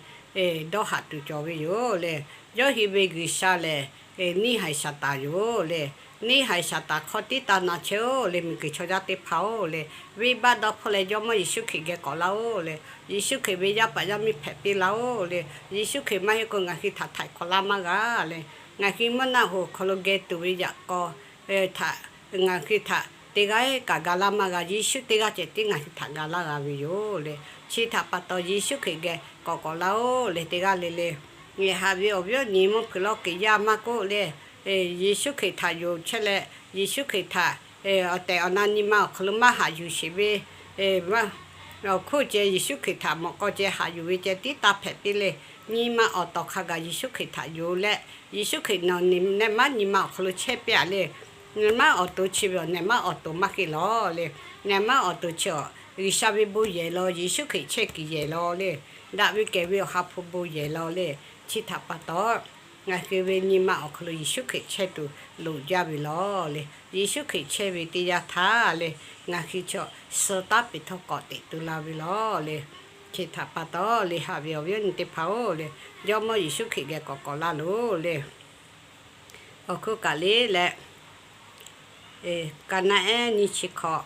dawˇ haꞈ tuˬ cawˬ ve yoˬ le. Yawˇ hui ve g'uiˬsha lehˬ, neˇhaiˬ Saˍtanˍ yoˬ le. Neˇhaiˬ Saˍtanˍ hk'aw tiˉ taˇ na chehˇ-oˬ le, miˬguiˬ chaw yaˇ teˇ hpaˍ-oˬ le. Venˇbaˆ dawˇ hpfuhˇ leh Jawˇmawˇ Yeˍsuˆ Hkriꞈ geh k'awꞈ laˇ-oˬ le. Yeˍsuˆ Hkriꞈ ve yaˇ paˍ yaˇ miˇ hpehꞈ piˇ laˇ-oˬ le. Yeˍsuˆ Hkriꞈ maˇ heˆ k'o ngaˬ hui htaꞈ htaiˍ hk'awꞈ laˇ maˇ g'a le. Ngaˬ hui mvuhˇ naˆ hoꞈ hk'aw lo geh tuˬ ve yaꞈ k'aw htaꞈ ngaˬ hui htaꞈ teˇ g'aˇ kaꞈ ga laˇ maˇ g'a. Yeˍsuˆ teˇ g'aˇ ceh tiˉ ngaˬ hui htaꞈ ga laˇ g'a ve yoˬ le. Chi htaꞈ pa taw Yeˍsuˆ Hkriꞈ geh k'awꞈ k'awꞈ laˇ-oˬ le, teˇ g'aˇ le le. Haꞈ ve awˬ viˉ awˬ nyi mvuhˇ hpeuꞈ lawˇ kiꞈ yaˇ maˇ k'oˆ le, Yeˍsuˆ Hkriꞈ htaꞈ yonˍ chehˇ leh, Yeˍsuˆ Hkriꞈ htaꞈ awˬ tehˬ awˬ na nyi ma awˬ hk'aw lo maˇ haꞈ yuˬ sheˍ ve, awˬ hk'oˆ ceh Yeˍsuˆ Hkriꞈ htaꞈ mawꞈ k'aw ceh haꞈ yuˬ ve ceh tiˉ taˇ hpehꞈ piˇ le. Nyi ma awˬ tawˍ hk'a gaˬ Yeˍsuˆ Hkriꞈ htaꞈ yonˍ leh, Yeˍsuˆ Hkriꞈ nawˬ nehˬ maˉ nyi ma awˬ hk'aw lo chehˇ piˇ-aˬ le. Nehˬ maˉ awˬ to chi ve awˬ nehˬ maˉ awˬ to maˇ heˆ law le. Nehˬ maˉ awˬ to chi awˬ G'uiˬsha ve bon yehˬ law, Yeˍsuˆ Hkriꞈ chehˇ kuiˬ yehˬ law le. Daꞈ ve kehˬ ve awˬ ha hpu bon yehˬ law le. Chi htaꞈ pa taw, ngaˬ hui ve nyi ma awˬ hk'aw lo Yeˍsuˆ Hkriꞈ chehˇ tuˬ loꞈ jaˇ ve law le. Yeˍsuˆ Hkriꞈ chehˇ ve teˇ yanˇ htaˇ le, ngaˬ hui chaw suh taˉ peuˬ htawˇ k'awꞈ teꞈ tu la ve law le. Chi htaꞈ pa taw le, haꞈ ve awˬ viˉ awˬ nyi teˇ hpaˍ-oˬ le, Jawˇmawˇ Yeˍsuˆ Hkriꞈ geh k'awꞈ k'awꞈ laˇ loˬ le. Awˬ hk'oˆ kaꞈ le leh, ka naˆ ehˉ nyiˇ chi hkawꞈ,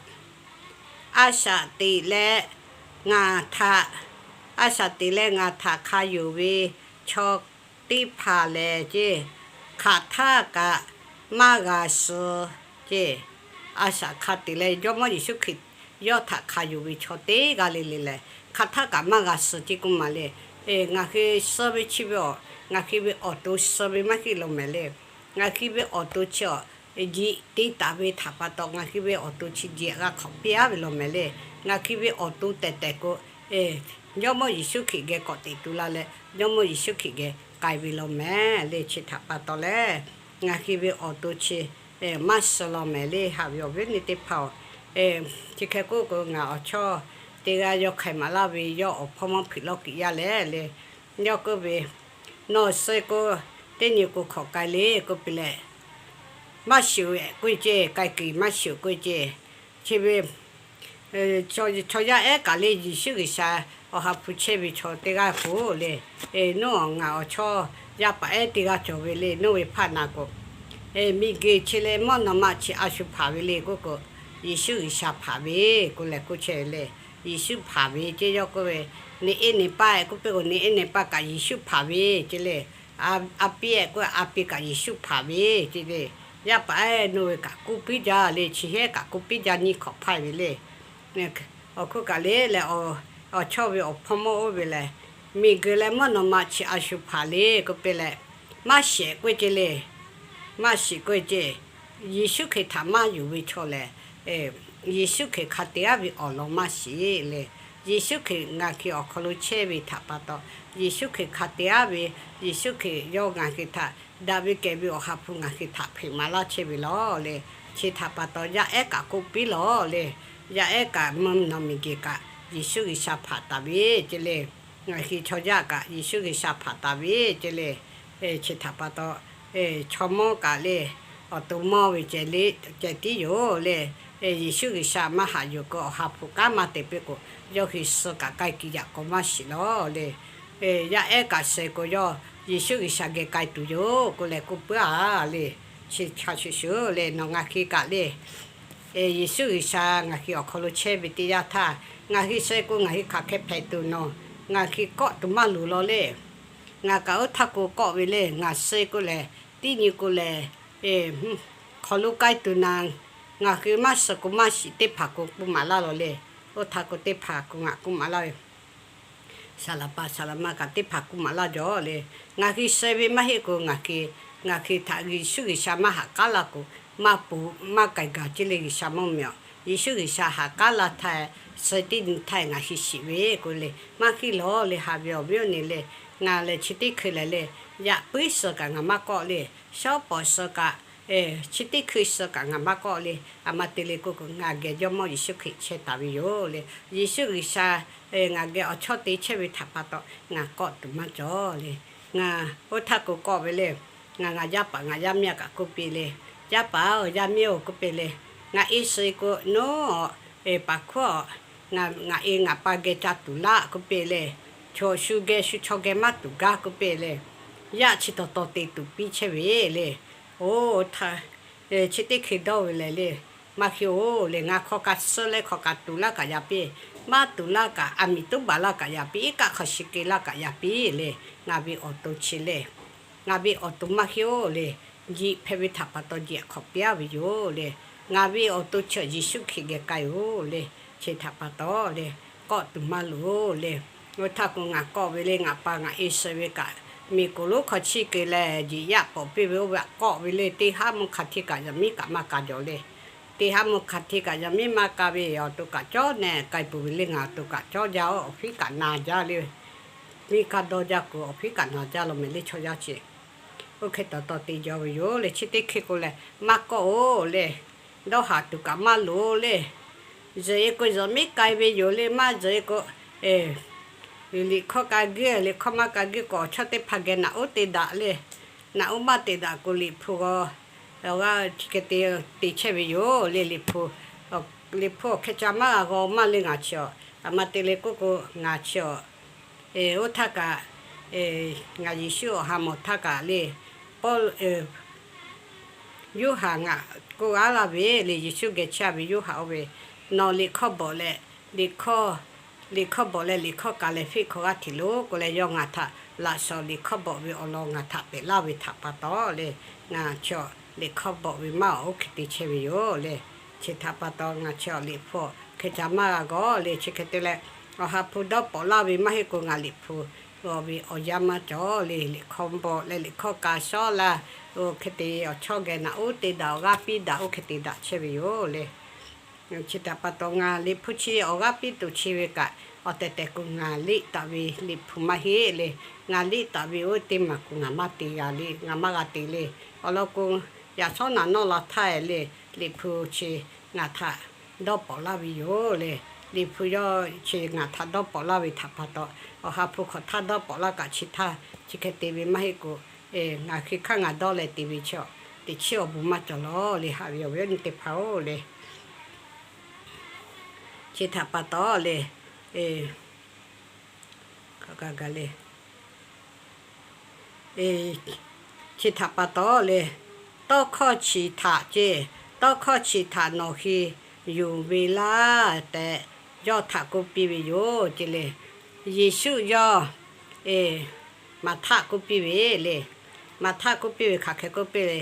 a shaꞈ teꞈ leh ngaˬ htaꞈ, a shaꞈ teꞈ leh ngaˬ htaꞈ hk'a yonˍ ve chaw teˇ hpaˍ lehˬ ceˇ, hk'aˬ htaˇ kaꞈ maˇ g'a suh ceˇ. A shaꞈ hk'a teꞈ leh Jawˇmawˇ Yeˍsuˆ Hkriꞈ yawˇ htaꞈ hk'a yonˍ ve chaw teˇ g'aˇ le le lehˬ, hk'aˬ htaˇ kaꞈ maˇ g'a suh ceˇ k'oˆ maˍ le. Ngaˬ hui suh ve chi ve awˬ, ngaˬ hui ve awˬ to suh ve maˇ heˆ law mehˍ le. Ngaˬ hui ve awˬ to chi awˬ, jiꞈ te taˍ ve htaꞈ pa taw ngaˬ hui ve awˬ to chi jiꞈ g'a hk'awꞈ piˇ-aˉ ve law mehˍ le. Ngaˬ hui ve awˬ to tehˬ tehˬ k'o, Jawˇmawˇ Yeˍsuˆ Hkriꞈ geh k'awꞈ teꞈ tu la leh Jawˇmawˇ Yeˍsuˆ Hkriꞈ geh k'ai ve law mehˍ le. Chi htaꞈ pa taw leh, ngaˬ hui ve awˬ to chi maˇ suh law mehˍ le. Haꞈ ve awˬ viˉ awˬ nyi teˇ hpaˍ-oˬ, chi hk'e k'oˆ k'o ngaˬ awˬ chawˇ teˇ g'aˇ yawˇ hk'ai maˍ laˇ ve yawˇ awˬ hpawˇ mawˇ hpeuꞈ lawˇ kiꞈ yaˇ lehˬ le, yawˇ k'oˆ ve, Nawˬ suh k'o Teˇ nyi k'o hk'awꞈ k'ai le k'oˆ piˇ leh, maˇ shuˍ k'oˆ ceˇ, k'ai kuiˬ maˇ shuˍ k'oˆ ceˇ. Chi ve chaw yaˇ ehˉ kaꞈ le Yeˍsuˆ G'uiˬsha awˬ ha hpu chehˇ ve chaw teˇ g'aˇ k'o le, nawˬ ngaˬ awˬ chawˇ yaˇ paˍ ehˉ teˇ g'aˇ cawˬ ve le, nawˬ ve hpaˆ na k'o, miˬguiˬ chi leh mvuhˇ naw ma chi a shu hpanˍ ve le k'oˆ k'o, Yeˍsuˆ G'uiˬsha hpanˍ ve k'oˆ leh k'oˆ chehˇ le. Yeˍsuˆ hpanˍ ve ceˇ yawˇ k'oˆ ve, neˇ eˉ neˇ paˆ k'oˆ piˇ k'o, neˇ eˉ neˇ paˆ kaꞈ Yeˍsuˆ hpanˍ ve ceˇ le. A piˇ ehˉ k'oˆ, a piˇ kaꞈ Yeˍsuˆ hpaˍ ve ceˇ le. Yaˇ paˍ ehˉ nawˬ ve kaꞈ k'oˆ piˇ jaˇ le, chi hehˉ kaꞈ k'oˆ piˇ jaˇ nyi hk'awꞈ hpaˇ ve le. Awˬ hk'oˆ kaꞈ le leh, awˬ chawˇ ve awˬ hpawˇ mawˇ oˇ ve lehˬ, miˬguiˬ leh mvuhˇ naw ma chi a shu hpanˍ le k'oˆ piˇ leh, maˇ shehˍ k'oˆ ceˇ le. Maˇ shiˍ k'oˆ ceˇ. Yeˍsuˆ Hkriꞈ htaꞈ maˇ yonˍ ve chaw lehˬ, Yeˍsuˆ Hkriꞈ hk'a te aˉ ve awˬ lawn maˇ shiˍ le. Yeˍsuˆ Hkriꞈ ngaˬ hui awˬ hk'aw lo chehˇ ve htaꞈ pa taw, Yeˍsuˆ Hkriꞈ hk'a te aˉ ve, Yeˍsuˆ Hkriꞈ yawˇ ngaˬ hui htaꞈ daꞈ ve kehˬ ve awˬ ha hpu ngaˬ hui htaꞈ hpeꞈ maˍ laˇ chehˇ ve lawˬ le. Chi htaꞈ pa taw yaˇ ehˉ kaꞈ k'oˆ piˇ lawˬ le. Yaˇ ehˉ kaꞈ mvuhˇ naw miˬguiˬ kaꞈ Yeˍsuˆ G'uiˬsha hpanˍ taˍ ve ceˇ le. Ngaˬ hui chaw yaˇ kaꞈ Yeˍsuˆ G'uiˬsha hpanˍ taˍ ve ceˇ le. Chi htaꞈ pa taw, chaw mawˇ kaꞈ le, awˬ to mawˇ ve ceh le, ceh tiˉ yoˬ le. Yeˍsuˆ G'uiˬsha maˇ haꞈ yuˬ k'o awˬ ha hpu kanˉ maˇ te piˇ k'o, yawˇ hui suh kaꞈ k'ai kiˬ yaꞈ k'aw maˇ shiˍ lawˬ le. Yaˇ ehˉ kaꞈ sheh k'o yawˇ Yeˍsuˆ G'uiˬsha geh k'ai tuˬ yoˬ k'oˆ leh k'oˆ puiˉ a le. Chi hk'a shuˍ shuˍ le nawˬ ngaˬ hui kaꞈ le, Yeˍsuˆ G'uiˬsha ngaˬ hui awˬ hk'aw lo chehˇ ve teˇ yanˇ htaˇ, ngaˬ hui sheh k'o ngaˬ hui hk'aˬ hk'e hpehꞈ tuˬ nawˬ, ngaˬ hui kawˆ tuˬ maˇ loˍ lawˬ le. Ngaˬ kaꞈ oˇ htaˇ k'o kawˆ ve le, ngaˬ sheh k'o lehˬ, tiˉ nyi k'o lehˬ, hk'aw lo k'ai tuˬ naˍ, ngaˬ hui maˇ suh k'o maˇ shiˍ teˇ hpaˍ k'o k'oˆ maˍ laˇ lawˬ le. Oˇ htaˇ k'o teˇ hpaˍ k'o ngaˬ k'oˆ maˍ laˇ ve, saˍ laˍ paˍ saˍ laˍ ma kaꞈ teˇ hpaˍ k'oˆ maˍ laˇ jaw le. Ngaˬ hui sheh ve maˇ heˆ k'o ngaˬ hui, ngaˬ hui htaꞈ Yeˍsuˆ G'uiˬsha maˇ haꞈ k'aˉ laˇ k'o, maˇ poˍ maˇ k'ai gaˬ ceˇ le G'uiˬsha mawˇ meh awˬ. Yeˍsuˆ G'uiˬsha haꞈ k'aˉ laˇ htaˇ, sheh teˇ nyi htaˇ ngaˬ hui shiˍ ve k'o le, maˇ heˆ lawˬ le. Haꞈ ve awˬ viˉ awˬ nyi le, ngaˬ lehˬ chi teˇ hkui lehˬ le, yaꞈ puiˉ suh kaꞈ ngaˬ maˇ kawˆ le. Shawˉ pawˍ suh kaꞈ, chi teˇ hkui suh kaꞈ ngaˬ maˇ kawˆ le. A ma te le k'oˆ k'o ngaˬ geh Jawˇmawˇ Yeˍsuˆ Hkriꞈ chehˇ taˍ ve yoˬ le. Yeˍsuˆ G'uiˬsha ngaˬ geh awˬ chawˇ te chehˇ ve htaꞈ pa taw ngaˬ kawˆ tuˬ maˇ cawˬ le. Ngaˬ oˇ htaˇ k'o kawˆ ve le, ngaˬ ngaˬ yaˇ paˍ ngaˬ yaˇ miˇ kaꞈ k'oˆ piˇ le, yaˇ paˍ-oˬ yaˇ miˇ-oˬ k'oˆ piˇ le, ngaˬ e suh e k'o nawˉ paˍ hkuˉ a, ngaˬ e ngaˬ pa geh ca tuˬ laˇ k'oˆ piˇ le, chaw shu geh shu chaw geh maˇ tuˬ gaˇ k'oˆ piˇ le, yaˇ chi taw taw te tuˬ piˇ chehˇ ve le. Oˇ htaˇ chi teˇ hkui dawˇ ve lehˬ le, maˇ heˆ-oˬ le, ngaˬ hk'aw kaꞈ suh leh hk'aw kaꞈ tuˬ laˇ kaꞈ yaꞈ piˇ, maˇ tuˬ laˇ kaꞈ a miˍ tuˉ baˬ laˇ kaꞈ yaꞈ piˇ, iˉ kaˆ hk'aw shi keu laˇ kaꞈ yaꞈ piˇ le. Ngaˬ ve awˬ to chi le, ngaˬ ve awˬ to maˇ heˆ-oˬ le, jiꞈ hpehꞈ ve htaꞈ pa taw jiꞈ hk'awꞈ piˇ-a ve yoˬ le. Ngaˬ ve awˬ to chi Yeˍsuˆ Hkriꞈ geh k'ai-oˬ le. Chi htaꞈ pa taw le, kawˆ tuˬ maˇ loˍ le. Oˇ htaˇ k'o ngaˬ kawˆ ve le, ngaˬ pa ngaˬ e suh ve kaꞈ, miˬ k'oˍ lonˉ hk'aw chiˇ keu leh jiꞈ yaˇ pawˍ piˇ ve oˇ ve aꞈ kawˆ ve le, teˇ haˉ mvuhˇ hk'a hteˇ kaꞈ yaꞈ miˉ kaꞈ maˇ ka jaw le. Teˇ haˉ mvuhˇ hk'a hteˇ kaꞈ yaꞈ miˉ maˇ ka ve awˬ to kaꞈ cawˇ neh k'ai peuˬ ve le, ngaˬ awˬ to kaꞈ cawˇ jaˇ-oˬ, awˬ fiˉ kaꞈ na jaˇ le. Miˇ kaˇ dawˇ jaˇ k'o awˬ fiˉ kaꞈ na jaˇ lawˬ meh le chaw yaˇ chi. Oˇ hk'e taw taw te jaw ve yoˬ le. Chi teˇ hkui k'o lehˬ maˇ kawˆ-oˬ le, dawˇ haˍ tuˬ kaꞈ maˇ loˍ le. Zuhꞈ-e k'o zuhꞈ miˉ k'ai ve yoˬ le, maˇ zuhꞈ-e k'o liꞈ hkawˇ ka guiˇ, liꞈ hkawˇ maˇ ka guiˇ k'o awˬ chawˇ teˇ hpaˍ geh naꞈ uˉ te daꞈ le. Naꞈ uˉ maˇ te daꞈ k'o liꞈ hpu g'aw g'aˇ chi hk'e te te chehˇ ve yoˬ le. Liꞈ hpu awˬ hkeh ca maˇ g'a g'aw maˇ le ngaˬ chi awˬ. A ma te le k'oˆ k'o ngaˬ chi awˬ, oˇ htaˇ kaꞈ, ngaˬ Yeˍsuˆ awˬ ha mawˬ htaˇ kaꞈ le, Pawˇ Yoˇhanˬ ngaˬ k'oˆ g'a laˇ ve le, Yeˍsuˆ geh chehˇ ve Yoˇhanˬ oˇ ve, nawˬ liꞈ hkawˇ bawꞈ leh, liꞈ hkawˇ, liꞈ hkawˇ bawꞈ leh liꞈ hkawˇ ka leh fiˆ hkawˇ g'aˇ hteꞈ lo k'oˆ leh, yawˇ ngaˬ htaꞈ laꞈ shawnˍ liꞈ hkawˇ bawꞈ ve awˬ lawn ngaˬ htaꞈ pehꞈ laˇ ve htaꞈ pa taw le, ngaˬ chi liꞈ hkawˇ bawꞈ ve maˇ awˬ oˇ hk'e te chehˇ ve yoˬ le. Chi htaꞈ pa taw ngaˬ chi awˬ liꞈ hpu hkeh ca maˇ g'a g'awˬ le. Chi hk'e te leh, awˬ ha hpu dawˇ pawˍ laˇ ve maˇ heˆ k'o ngaˬ liꞈ hpu g'aw ve awˬ yanˇ maˇ cawˬ le. Liꞈ hkawˇ bawꞈ leh liꞈ hkawˇ ka shawˉ laˇ, oˇ hk'e te awˬ chawˇ geh naꞈ uˉ te daꞈ, awˬ g'aˇ piˇ daꞈ, oˇ hk'e te daꞈ chehˇ ve yoˬ le. Chi htaꞈ pa taw ngaˬ liꞈ hpu chi awˬ g'aˇ piˇ tuˬ chi ve kaꞈ, awˬ tehˬ tehˬ k'o ngaˬ liꞈ taˍ ve liꞈ hpu maˇ heˆ le. Ngaˬ liꞈ taˍ ve oˇ teˇ maˬ k'o ngaˬ maˇ te g'a le, ngaˬ maˇ g'a te le. Awˬ lawn k'o, yaꞈ shawˉ naꞈ nawˇ la htaˇ le, liꞈ hpu chi ngaˬ htaꞈ dawˇ pawˍ laˇ ve yoˬ le. Liꞈ hpu yawˇ chi ngaˬ htaꞈ dawˇ pawˍ laˇ ve htaꞈ pa taw, awˬ ha hpu hk'awꞈ htaˇ dawˇ pawˍ laˇ kaꞈ chi htaˇ chi hk'e te ve maˇ heˆ k'o, Ngaˬ hk'e hk'aˇ ngaˬ dawˇ leh te ve chi, teꞈ chiˉ awˬ bon maˇ cawˬ lawˬ le, haꞈ ve awˬ viˉ awˬ nyi teˇ hpaˍ-oˬ le. Chi htaꞈ pa taw le, le, chi htaꞈ pa taw le, tawˇ hkawˇ chi htaꞈ ce, tawˇ hkawˇ chi htaꞈ nawˬ hui yonˍ ve laˇ tehꞈ, yawˇ htaꞈ k'oˆ piˇ ve yoˬ ce le. Yeˍsuˆ yawˇ Maˍhtaˆ k'oˆ piˇ ve le. Maˍhtaˆ k'oˆ piˇ ve hk'aˬ hk'e k'oˆ piˇ le,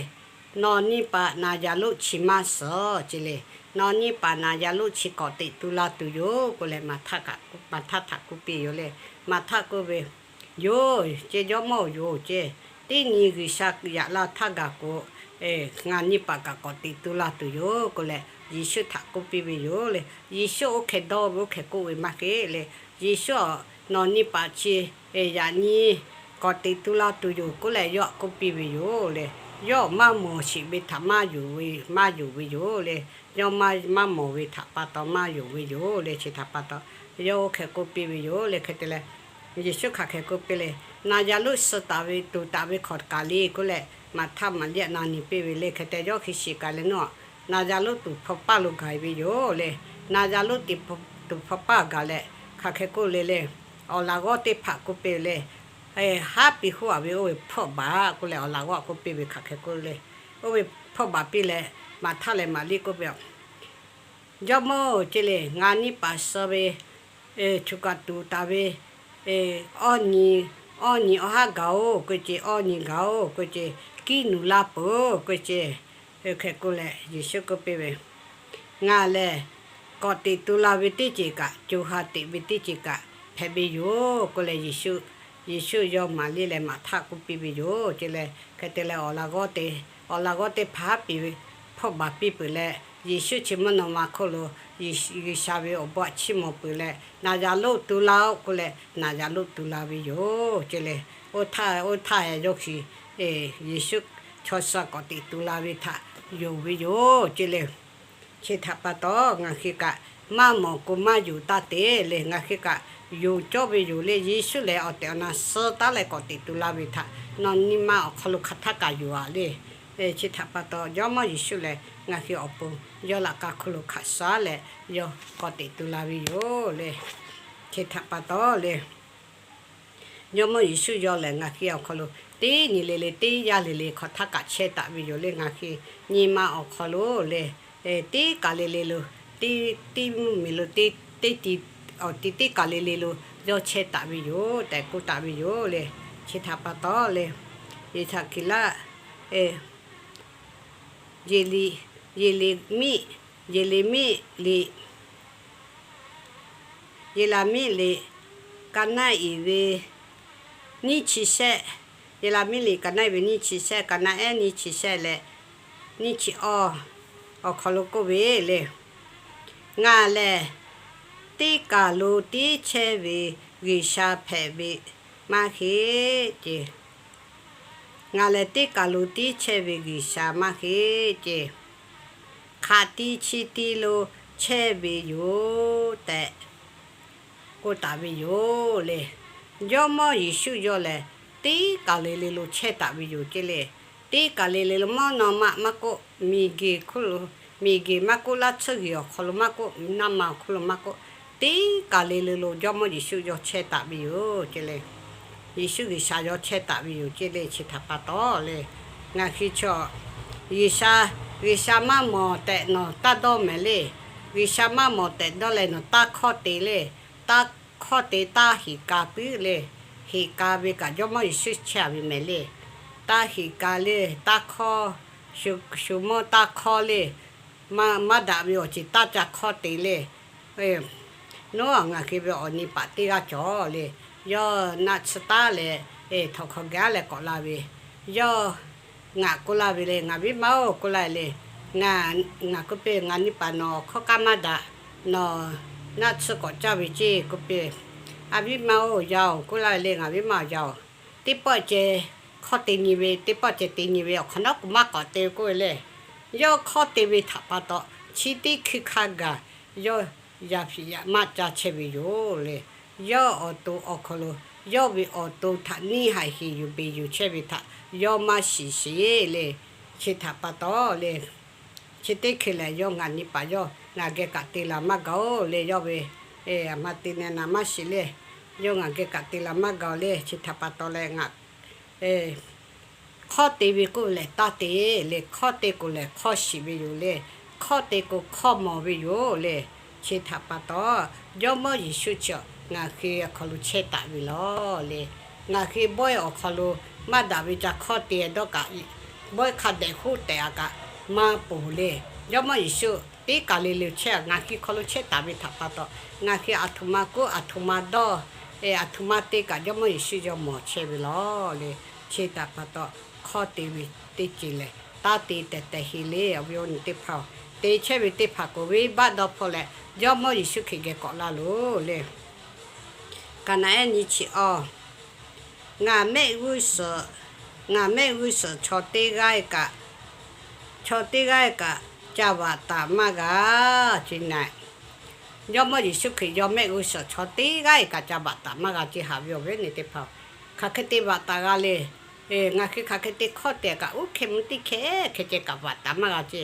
Nawˬ nyi paˍ naˍ yaˍ lonˉ chi maˇ suhˍ ce le. Nawˬ nyi paˍ naˍ yaˍ lonˉ chi k'awꞈ teꞈ tu la tuˬ yoˬ k'oˆ leh, Maˍhtaˆ htaꞈ k'oˆ piˇ yoˬ le. Maˍhtaˆ k'oˆ ve, Yoˬ ce, Jawˇmawˇ-oˬ, yoˬ ce. Teˇ nyi G'uiˬsha yaꞈ la htaˇ gaˬ k'o, ngaˬ nyi paˍ kaꞈ k'awꞈ teꞈ tu la tuˬ yoˬ k'oˆ leh, Yeˍsuˆ htaꞈ k'oˆ piˇ ve yoˬ le. Yeˍsuˆ oˇ hk'e dawˇ ve, oˇ hk'e k'oˆ ve maˇ heˆ le. Yeˍsuˆ, Nawˬ nyi paˍ chi yaꞈ nyi k'awꞈ teꞈ tu la tuˬ yoˬ k'oˆ leh, yawˇ k'oˆ piˇ ve yoˬ le. Yawˇ maˇ mawˬ sheˍ ve htaꞈ maˇ yonˍ ve, maˇ yonˍ ve yoˬ le. Yawˇ maˇ mawˬ ve htaꞈ pa taw maˇ yonˍ ve yoˬ le. Chi htaꞈ pa taw, yawˇ oˇ hk'e k'oˆ piˇ ve yoˬ le. Hk'e te leh, Yeˍsuˆ hk'aˬ hk'e k'oˆ piˇ le, Naˍ yaˍ lonˉ suh taˍ ve tuˍ taˍ ve hkawꞈ kaꞈ le k'oˆ leh, Maˍhtaˆ Maˍriˆ na nyi piˇ ve le. Hk'e te yawˇ hk'e shiˍ kaꞈ le, Nawˬ naˍ yaˍ lonˉ tuˍ hpawˇ paˇ lo gaˬ ve yoˬ le. Naˍ yaˍ lonˉ tuˍ hpawˇ paˇ gaˬ leh, hk'aˬ hk'e k'oˆ le le, awˬ laꞈ g'awˇ teˇ hpaˍ k'oˆ piˇ ve le, Haˉ piˍ huˉ a ve oˇ ve hpawˇ baˬ k'oˆ leh, awˬ laꞈ g'awˇ k'oˆ piˇ ve hk'aˬ hk'e k'oˆ le, oˇ ve hpawˇ baˬ piˇ leh, Maˍhtaˆ leh Maˍriˆ k'oˆ ve, Jawˇmawˇ-oˬ ce le, ngaˬ nyi paˍ suh ve choˬ kaˬ tuˍ taˍ ve awˇ nyi, awˇ nyi awˬ haˉ gaˬ-oˬ k'oˆ ce, awˇ nyi gaˬ-oˬ k'oˆ ce, kiˇ nuˬ la peuˬ-oˬ k'oˆ ce. Hk'e k'oˆ leh Yeˍsuˆ k'oˆ piˇ ve, Ngaˬ lehˬ k'awꞈ teꞈ tu la ve teˇ ceuˬ kaꞈ, co ha teꞈ ve teˇ ceuˬ kaꞈ hpehꞈ ve yoˬ k'oˆ leh, Yeˍsuˆ yawˇ Maˍriˆ leh Maˍhtaˆ k'oˆ piˇ ve yoˬ ce le. Hk'e te leh, awˬ laꞈ g'awˇ teˇ hpaˍ haˉ piˍ ve hpawˇ baˬ piˇ peuˬ leh, Yeˍsuˆ chi mvuhˇ naw ma hk'oˆ lo G'uiˬsha ve awˬ bon aꞈ chiˇ mawˬ peuˬ leh, naˍ yaˍ lonˉ tu la-oˆ k'oˆ leh, naˍ yaˍ lonˉ tu la ve yoˬ ce le. Oˇ htaˇ, oˇ htaˇ yawˇ hk'e Yeˍsuˆ chaw suh k'awꞈ teꞈ tu la ve htaꞈ yonˍ ve yoˬ ce le. Chi htaꞈ pa taw, ngaˬ hui kaꞈ maˇ mawˬ k'o maˇ yonˍ taˇ te le. Ngaˬ hui kaꞈ yonˍ cawˇ ve yoˬ le. Yeˍsuˆ lehˬ awˬ tehˬ awˬ na suh taˉ leh k'awꞈ teꞈ tu la ve htaꞈ nawˬ nyi ma awˬ hk'aw lo hk'aˬ htaˇ kaꞈ yonˍ a le. Chi htaꞈ pa taw, Jawˇmawˇ Yeˍsuˆ lehˬ ngaˬ hui awˬ pon yawˇ laꞈ ka hk'oˆ lo hk'aˬ suh leh yawˇ k'awꞈ teꞈ tu la ve yoˬ le. Chi htaꞈ pa taw le, Jawˇmawˇ Yeˍsuˆ yawˇ lehˬ ngaˬ hui awˬ hk'aw lo teˇ nyi le le, teˇ yanˇ le le hk'aˬ htaˇ kaꞈ chehˇ taˍ ve yoˬ le. Ngaˬ hui nyi ma awˬ hk'aw lo le, teˇ kaˬ le le lo, teˇ mvuhˇmiˬ lo, teˇ ti, awˬ ti teˇ kaˬ le le lo yawˇ chehˇ taˍ ve yoˬ tehꞈ k'oˆ taˍ ve yoˬ le. Chi htaꞈ pa taw le, Yeˍsaˍkiˍlaˆ, Yeˍle, Yeˍlemiˆ, Yeˍlemiˆ liꞈ, Yeˍlamiˆ liꞈ ka naˆ iˍ ve nyiˇ chi shehˆ, Yeˍlamiˆ liꞈ ka naˆ iˍ ve nyiˇ chi shehˆ, ka naˆ ehˉ nyiˇ chi shehˆ leh nyiˇ chi awˇ awˬ hk'aw lo k'oˆ ve le, Ngaˬ lehˬ teˇ kaˬ lo tiˉ chehˇ ve G'uiˬsha hpehꞈ ve maˇ heˆ ce. Ngaˬ lehˬ teˇ kaˬ lo tiˉ chehˇ ve G'uiˬsha maˇ heˆ ce. Hk'aˬ ti chi ti lo chehˇ ve yoˬ tehꞈ k'oˆ taˍ ve yoˬ le. Jawˇmawˇ Yeˍsuˆ yawˇ lehˬ teˇ kaˬ le le lo chehˇ taˍ ve yoˬ ce le. Teˇ kaˬ le le lo mvuhˇ naw ma maˇ k'oˆ, miˬguiˬ hk'oˆ lo, miˬguiˬ maˇ k'oˆ, laˇ tsuhˇ g'uiˬ awˬ hk'aw lo maˇ k'oˆ, naˇ ma awˬ hk'oˆ lo maˇ k'oˆ, teˇ kaˬ le le lo Jawˇmawˇ Yeˍsuˆ yawˇ chehˇ taˍ ve yoˬ ce le. Yeˍsuˆ G'uiˬsha yawˇ chehˇ taˍ ve yoˬ ce le. Chi htaꞈ pa taw le, ngaˬ hui chaw G'uiˬsha, G'uiˬsha maˇ mawˬ tehꞈ nawˬ taˇ dawˇ mehˍ le. G'uiˬsha maˇ mawˬ tehꞈ dawˇ leh nawˬ taˇ hkawˇ te le. Taˇ hkawˇ te taˇ heˍ ka puiˉ le. Heˍ ka ve kaꞈ Jawˇmawˇ Yeˍsuˆ chehˇ a ve mehˍ le. Taˇ heˍ ka le, taˇ hkawˇ, shu mawˇ taˇ hkawˇ le. Maˇ daꞈ ve awˬ ceuˬ taˇ ca hkawˇ te le. Nawˬ ngaˬ hui ve awˬ nyi paˍ teˇ g'aˇ cawˬ le. Yawˇ naˆ tsuhˇ taˉ leh, htawnˍ hk'aw gaˇ leh k'awꞈ la ve, yawˇ ngaˬ k'oˆ laˇ ve le, Ngaˬ viˉ ma-oˬ, k'oˆ laˇ le. Ngaˬ, ngaˬ k'oˆ piˇ, Ngaˬ nyi paˍ nawˬ awˬ hkawˇ k'aˉ maˇ daꞈ. Nawˬ naˆ tsuhˇ k'awꞈ caˇ ve ceˇ, k'oˆ piˇ. A viˉ ma-oˬ, yaˇ-oˬ, k'oˆ laˇ ve le, Ngaˬ viˉ ma-oˬ, yaˇ-oˬ, teˇ pawˆ ceh hkawˇ te nyi ve, teˇ pawˆ ceh te nyi ve, awˬ hk'awꞈ nawˉ k'o maˇ k'awꞈ te ve k'oˆ ve le. Yawˇ hkawˇ te ve htaꞈ pa taw, chi teˇ hkui hk'a gaˬ yawˇ yaˇ hpiꞈ yaꞈ maˇ ca chehˇ ve yoˬ le. Yawˇ awˬ to awˬ hk'aw lo, yawˇ ve awˬ to htaꞈ neˇ haiˬ heˍ yuˬ beˬ yuˬ chehˇ ve htaꞈ yawˇ maˇ shiˍ sheˍ le. Chi htaꞈ pa taw le, chi teˇ hkeh lehˬ, yawˇ ngaˬ nyi paˍ yawˇ ngaˬ geh kaꞈ te laˬ maˇ gaˬ-oˬ le. Yawˇ ve aˬ ma te neh naˍ maˇ shiˍ le. Yawˇ ngaˬ geh kaꞈ te laˬ maˇ gaˬ-oˬ le. Chi htaꞈ pa taw leh ngaˬ hk'awˇ te ve k'oˆ ve lehˬ, taˇ te le. Hk'awˇ te k'o lehˬ, hk'awˇ shiˍ ve yoˬ le. Hk'awˇ te k'o, hk'awˇ mawˬ ve yoˬ le. Chi htaꞈ pa taw, Jawˇmawˇ Yeˍsuˆ chi ngaˬ hui awˬ hk'aw lo chehˇ taˍ ve lawˬ le. Ngaˬ hui bawehˇ awˬ hk'aw lo maˇ daꞈ ve ca hk'awˇ te dawˇ kaꞈ, bawehˇ hk'a dehꞈ hoˉ tehꞈ a kaꞈ maˇ ponˬ le. Jawˇmawˇ Yeˍsuˆ teˇ kaˬ le le chehˇ, ngaˬ hui hk'aw lo chehˇ taˍ ve htaꞈ pa taw, ngaˬ hui aˬ htoꞈ ma k'oˆ, aˬ htoꞈ ma dawˇ, aˬ htoꞈ ma te kaꞈ, Jawˇmawˇ Yeˍsuˆ yawˇ mawˬ chehˇ ve lawˬ le. Chi htaꞈ pa taw, hk'awˇ te ve teˇ ceuˬ lehˬ, taˇ te tehˬ tehˬ heˍ le. Awˬ viˉ awˬ nyi teˇ hpaˍ-oˬ, te chehˇ ve teˇ hpaˍ k'oꞈ ve baˆ dawˇ hpawˇ leh, Jawˇmawˇ Yeˍsuˆ Hkriꞈ geh k'awꞈ la loˬ le. Kaˍnaˍehˉ nyi chi awˬ, ngaˬ mehˆ g'uˇ suhˍ, ngaˬ mehˆ g'uˇ suhˍ chaw teˇ g'aˇ kaꞈ, chaw teˇ g'aˇ kaꞈ ca baꞈ taˍ maˇ g'a ce naˍ. Jawˇmawˇ Yeˍsuˆ Hkriꞈ yawˇ mehˆ g'uˇ suhˍ chaw teˇ g'aˇ kaꞈ ca baꞈ taˍ maˇ g'a ce. Haꞈ ve awˬ viˉ awˬ nyi teˇ hpaˍ-oˬ, hk'aˬ hk'e te baꞈ taˍ g'a le. Ngaˬ hui hk'aˬ hk'e te hk'awˇ te kaꞈ, uˉ hkeh mvuh teˇ hkeh hkeh ceh kaꞈ baꞈ taˍ maˇ g'a ce.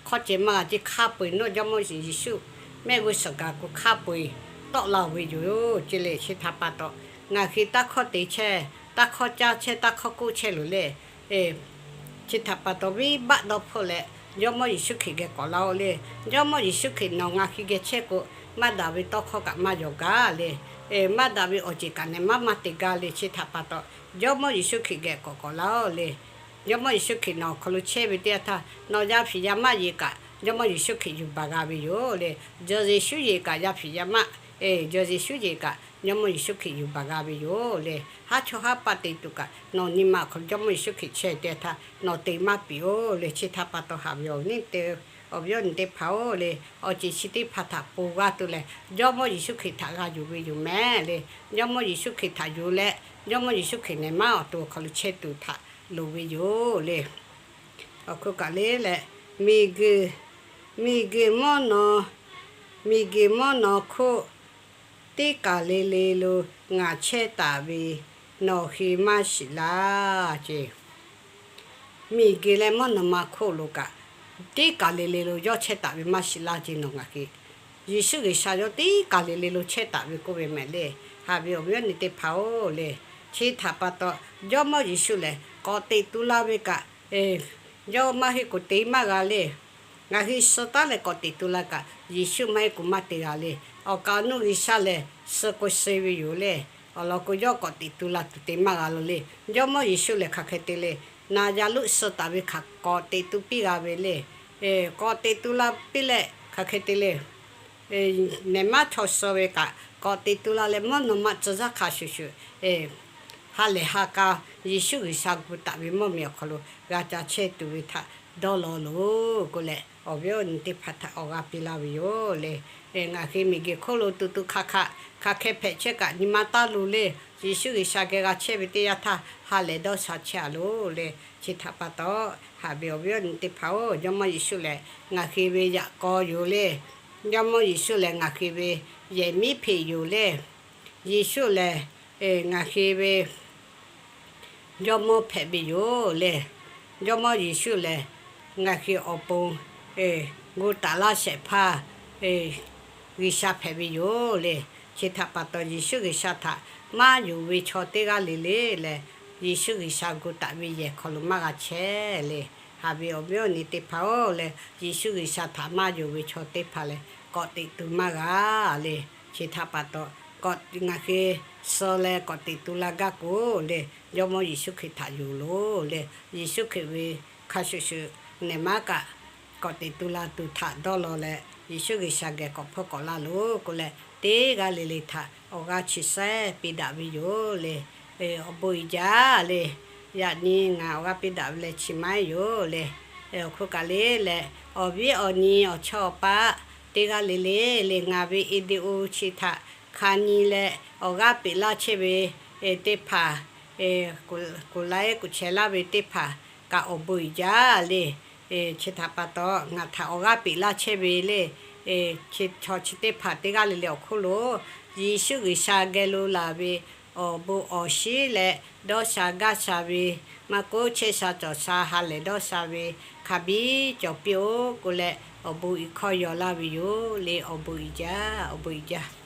Hk'awˇ ceh maˇ g'a ce. Hk'a peu-eˬ nawˇ Jawˇmawˇ Yeˍsuˆ mehˆ g'uˇ suhˍ gaˬ k'o, hk'a peu-eˬ tawˆ la-oˬ ve yoˬ ce le. Chi htaꞈ pa taw, ngaˬ hui taˇ hk'awˇ te chehˇ, taˇ hk'awˇ caˇ chehˇ, taˇ hk'awˇ k'oˆ chehˇ loˬ le. Chi htaꞈ pa taw, venˇbaˆ dawˇ hpfuhˆ leh Jawˇmawˇ Yeˍsuˆ Hkriꞈ geh k'awꞈ la-oˬ le. Jawˇmawˇ Yeˍsuˆ Hkriꞈ nawˬ ngaˬ hui geh chehˇ k'o, maˇ daꞈ ve tawˇ hkawˇ kaꞈ maˇ yawˬ gaˇ le. Maˇ daꞈ ve awˬ ceuˬ kaꞈ nehˬ maˇ maˇ te gaˇ le. Chi htaꞈ pa taw, Jawˇmawˇ Yeˍsuˆ Hkriꞈ geh k'awꞈ k'awꞈ la-oˬ le. Jawˇmawˇ Yeˍsuˆ Hkriꞈ nawˬ awˬ hk'aw lo chehˇ ve teˇ yanˇ htaˇ, nawˬ yaˇ hpiˍ yaˇ maˆ yeˬ kaꞈ, Jawˇmawˇ Yeˍsuˆ Hkriꞈ yuˬ baˬ g'a ve yoˬ le. Jawˬ Yeˍsuˆ yeˬ kaꞈ, yaˇ hpiˍ yaˇ maˆ, jawˬ Yeˍsuˆ yeˬ kaꞈ, Jawˇmawˇ Yeˍsuˆ Hkriꞈ yuˬ baˬ g'a ve yoˬ le. Haˉ chawˇ haˉ paˆ te tuˬ kaꞈ, nawˬ nyi ma awˬ hk'aw lo Jawˇmawˇ Yeˍsuˆ Hkriꞈ chehˇ teˇ yanˇ htaˇ nawˬ te maˇ piˍ-oˬ le. Chi htaꞈ pa taw, haꞈ ve awˬ viˉ awˬ nyi teˇ hpaˍ-oˬ le, awˬ ceuˬ chi teˇ hpaˍ htaꞈ ponˬ g'a tuˬ lehˬ, Jawˇmawˇ Yeˍsuˆ Hkriꞈ htaꞈ g'a yuˬ ve yoˬ mehˍ le. Jawˇmawˇ Yeˍsuˆ Hkriꞈ htaꞈ yuˬ leh, Jawˇmawˇ Yeˍsuˆ Hkriꞈ nehˬ maˇ awˬ to awˬ hk'aw lo chehˇ tuˬ htaꞈ loˍ ve yoˬ le. Awˬ hk'oˆ kaꞈ le leh, miˬguiˬ, miˬguiˬ mvuhˇ naw, miˬguiˬ mvuhˇ naw hk'oˆ teˇ kaˬ le le lo ngaˬ chehˇ taˍ ve nawˬ hui maˇ shiˍ laˇ ce. Miˬguiˬ leh mvuhˇ naw ma hk'oˆ lo kaꞈ, teˇ kaˬ le le lo yawˇ chehˇ taˍ ve maˇ shiˍ laˇ ce. Nawˬ ngaˬ hui, Yeˍsuˆ G'uiˬsha yawˇ teˇ kaˬ le le lo chehˇ taˍ ve k'oˆ ve mehˍ le. Haꞈ ve awˬ viˉ awˬ nyi teˇ hpaˍ-oˬ le, chi htaꞈ pa taw, Jawˇmawˇ Yeˍsuˆ lehˬ k'awꞈ teꞈ tu la ve kaꞈ, yawˇ maˇ heˆ k'o te maˇ g'a le. Ngaˬ hui suh taˉ leh k'awꞈ teꞈ tu la kaꞈ, Yeˍsuˆ maˇ heˆ k'o maˇ te g'a le. Awˬ kaˍ awˬ nu G'uiˬsha lehˬ suh k'o suh ve yoˬ le. Awˬ lawn k'o, yawˇ k'awꞈ teꞈ tu la tuˬ te maˇ g'a lo le. Jawˇmawˇ Yeˍsuˆ lehˬ hk'aˬ hk'e te le. Naˍ yaˍ loˆ suh taˍ ve hk'aˬ k'awꞈ teꞈ tu piˇ g'a ve le. K'awꞈ teꞈ tu la piˇ leh hk'aˬ hk'e te le. Nehˬ maˇ chaw suh ve kaꞈ, k'awꞈ teꞈ tu la leh mvuhˇ naw ma tcuh yaˇ hk'a shuˍ shuˍ, ha lehˬ ha k'a Yeˍsuˆ G'uiˬsha gu taˍ ve mvuhˇmiˬ awˬ hk'aw lo g'a ca chehˇ tuˬ ve htaꞈ dawˇ law loˬ k'oˆ leh, awˬ viˉ awˬ nyi teˇ hpaˍ htaꞈ awˬ g'aˇ piˇ laˇ ve yoˬ le. Ngaˬ hui miˬguiˬ hk'oˆ lo tu tu hk'aˬ hk'aˬ, hk'aˬ hk'e hpehꞈ chehˇ kaꞈ nyi ma taˇ lu le. Yeˍsuˆ G'uiˬsha geh g'a chehˇ ve teˇ yanˇ htaˇ, ha lehˬ dawˇ sha chehˇ a loˬ le. Chi htaꞈ pa taw, haꞈ ve awˬ viˉ awˬ nyi teˇ hpaˍ-oˬ, Jawˇmawˇ Yeˍsuˆ lehˬ ngaˬ hui ve yaꞈ k'aw yoˬ le. Jawˇmawˇ Yeˍsuˆ lehˬ ngaˬ hui ve yehˬ miˉ hpeꞈ yoˬ le. Yeˍsuˆ lehˬ ngaˬ hui ve Jawˇmawˇ hpehꞈ ve yoˬ le. Jawˇmawˇ Yeˍsuˆ lehˬ ngaˬ hui awˬ pon gu taˍ laˇ shehˍ hpaˇ G'uiˬsha hpehꞈ ve yoˬ le. Chi htaꞈ pa taw, Yeˍsuˆ G'uiˬsha htaꞈ maˇ yonˍ ve chaw teˇ g'aˇ le le lehˬ, Yeˍsuˆ G'uiˬsha gu taˍ ve yehˬ hk'aw lo maˇ g'a chehˇ le. Haꞈ ve awˬ viˉ awˬ nyi teˇ hpaˍ-oˬ lehˬ, Yeˍsuˆ G'uiˬsha htaꞈ maˇ yonˍ ve chaw teˇ hpaˍ lehˬ, k'awꞈ teꞈ tu maˇ g'a le. Chi htaꞈ pa taw, ngaˬ hui suh leh k'awꞈ teꞈ tu la gaˇ k'o le, Jawˇmawˇ Yeˍsuˆ Hkriꞈ htaꞈ yonˍ loˬ le. Yeˍsuˆ Hkriꞈ ve hk'a shuˍ shuˍ nehˬ maˇ kaꞈ k'awꞈ teꞈ tu la tuˬ htaꞈ dawˇ law leh, Yeˍsuˆ G'uiˬsha geh k'awꞈ hpfuhˇ k'awꞈ laˇ loˬ k'oˆ leh, teˇ g'aˇ le le htaꞈ awˬ g'aˇ chi sehˉ piˇ daꞈ ve yoˬ le. Awˬ bon uiˍ jaˇ le. Yaꞈ nyi ngaˬ awˬ g'aˇ piˇ daꞈ ve leh chi maˇ heˆ yoˬ le. Awˬ hk'oˆ kaꞈ le leh, awˬ viˉ awˬ nyi awˬ chawˇ awˬ paˆ teˇ g'aˇ le le le, ngaˬ ve video chi htaꞈ hk'a nyi leh awˬ g'aˇ peꞈ laˇ chehˇ ve teˇ hpaˍ, kuˬ laiˉ kuˬ chehˇ laˇ ve teˇ hpaˍ kaꞈ awˬ bon uiˍ jaˇ le. Chi htaꞈ pa taw, ngaˬ htaꞈ awˬ g'aˇ peꞈ laˇ chehˇ ve le, chi chaw chi teˇ hpaˍ teˇ g'aˇ le le awˬ hk'oˆ lo Yeˍsuˆ G'uiˬsha geh lo laˬ ve awˬ bon awˬ shinˉ leh dawˇ sha gaˇ sha ve, maˇ k'oˆ chehˇ sha cawˬ sha ha lehˬ dawˇ sha ve hk'a biˇ cawˬ piˇ-oˆ k'oˆ leh, awˬ bon iˍ hkawˇ yaw laˇ ve yoˬ le. Awˬ bon uiˍ jaˇ, awˬ bon uiˍ jaˇ.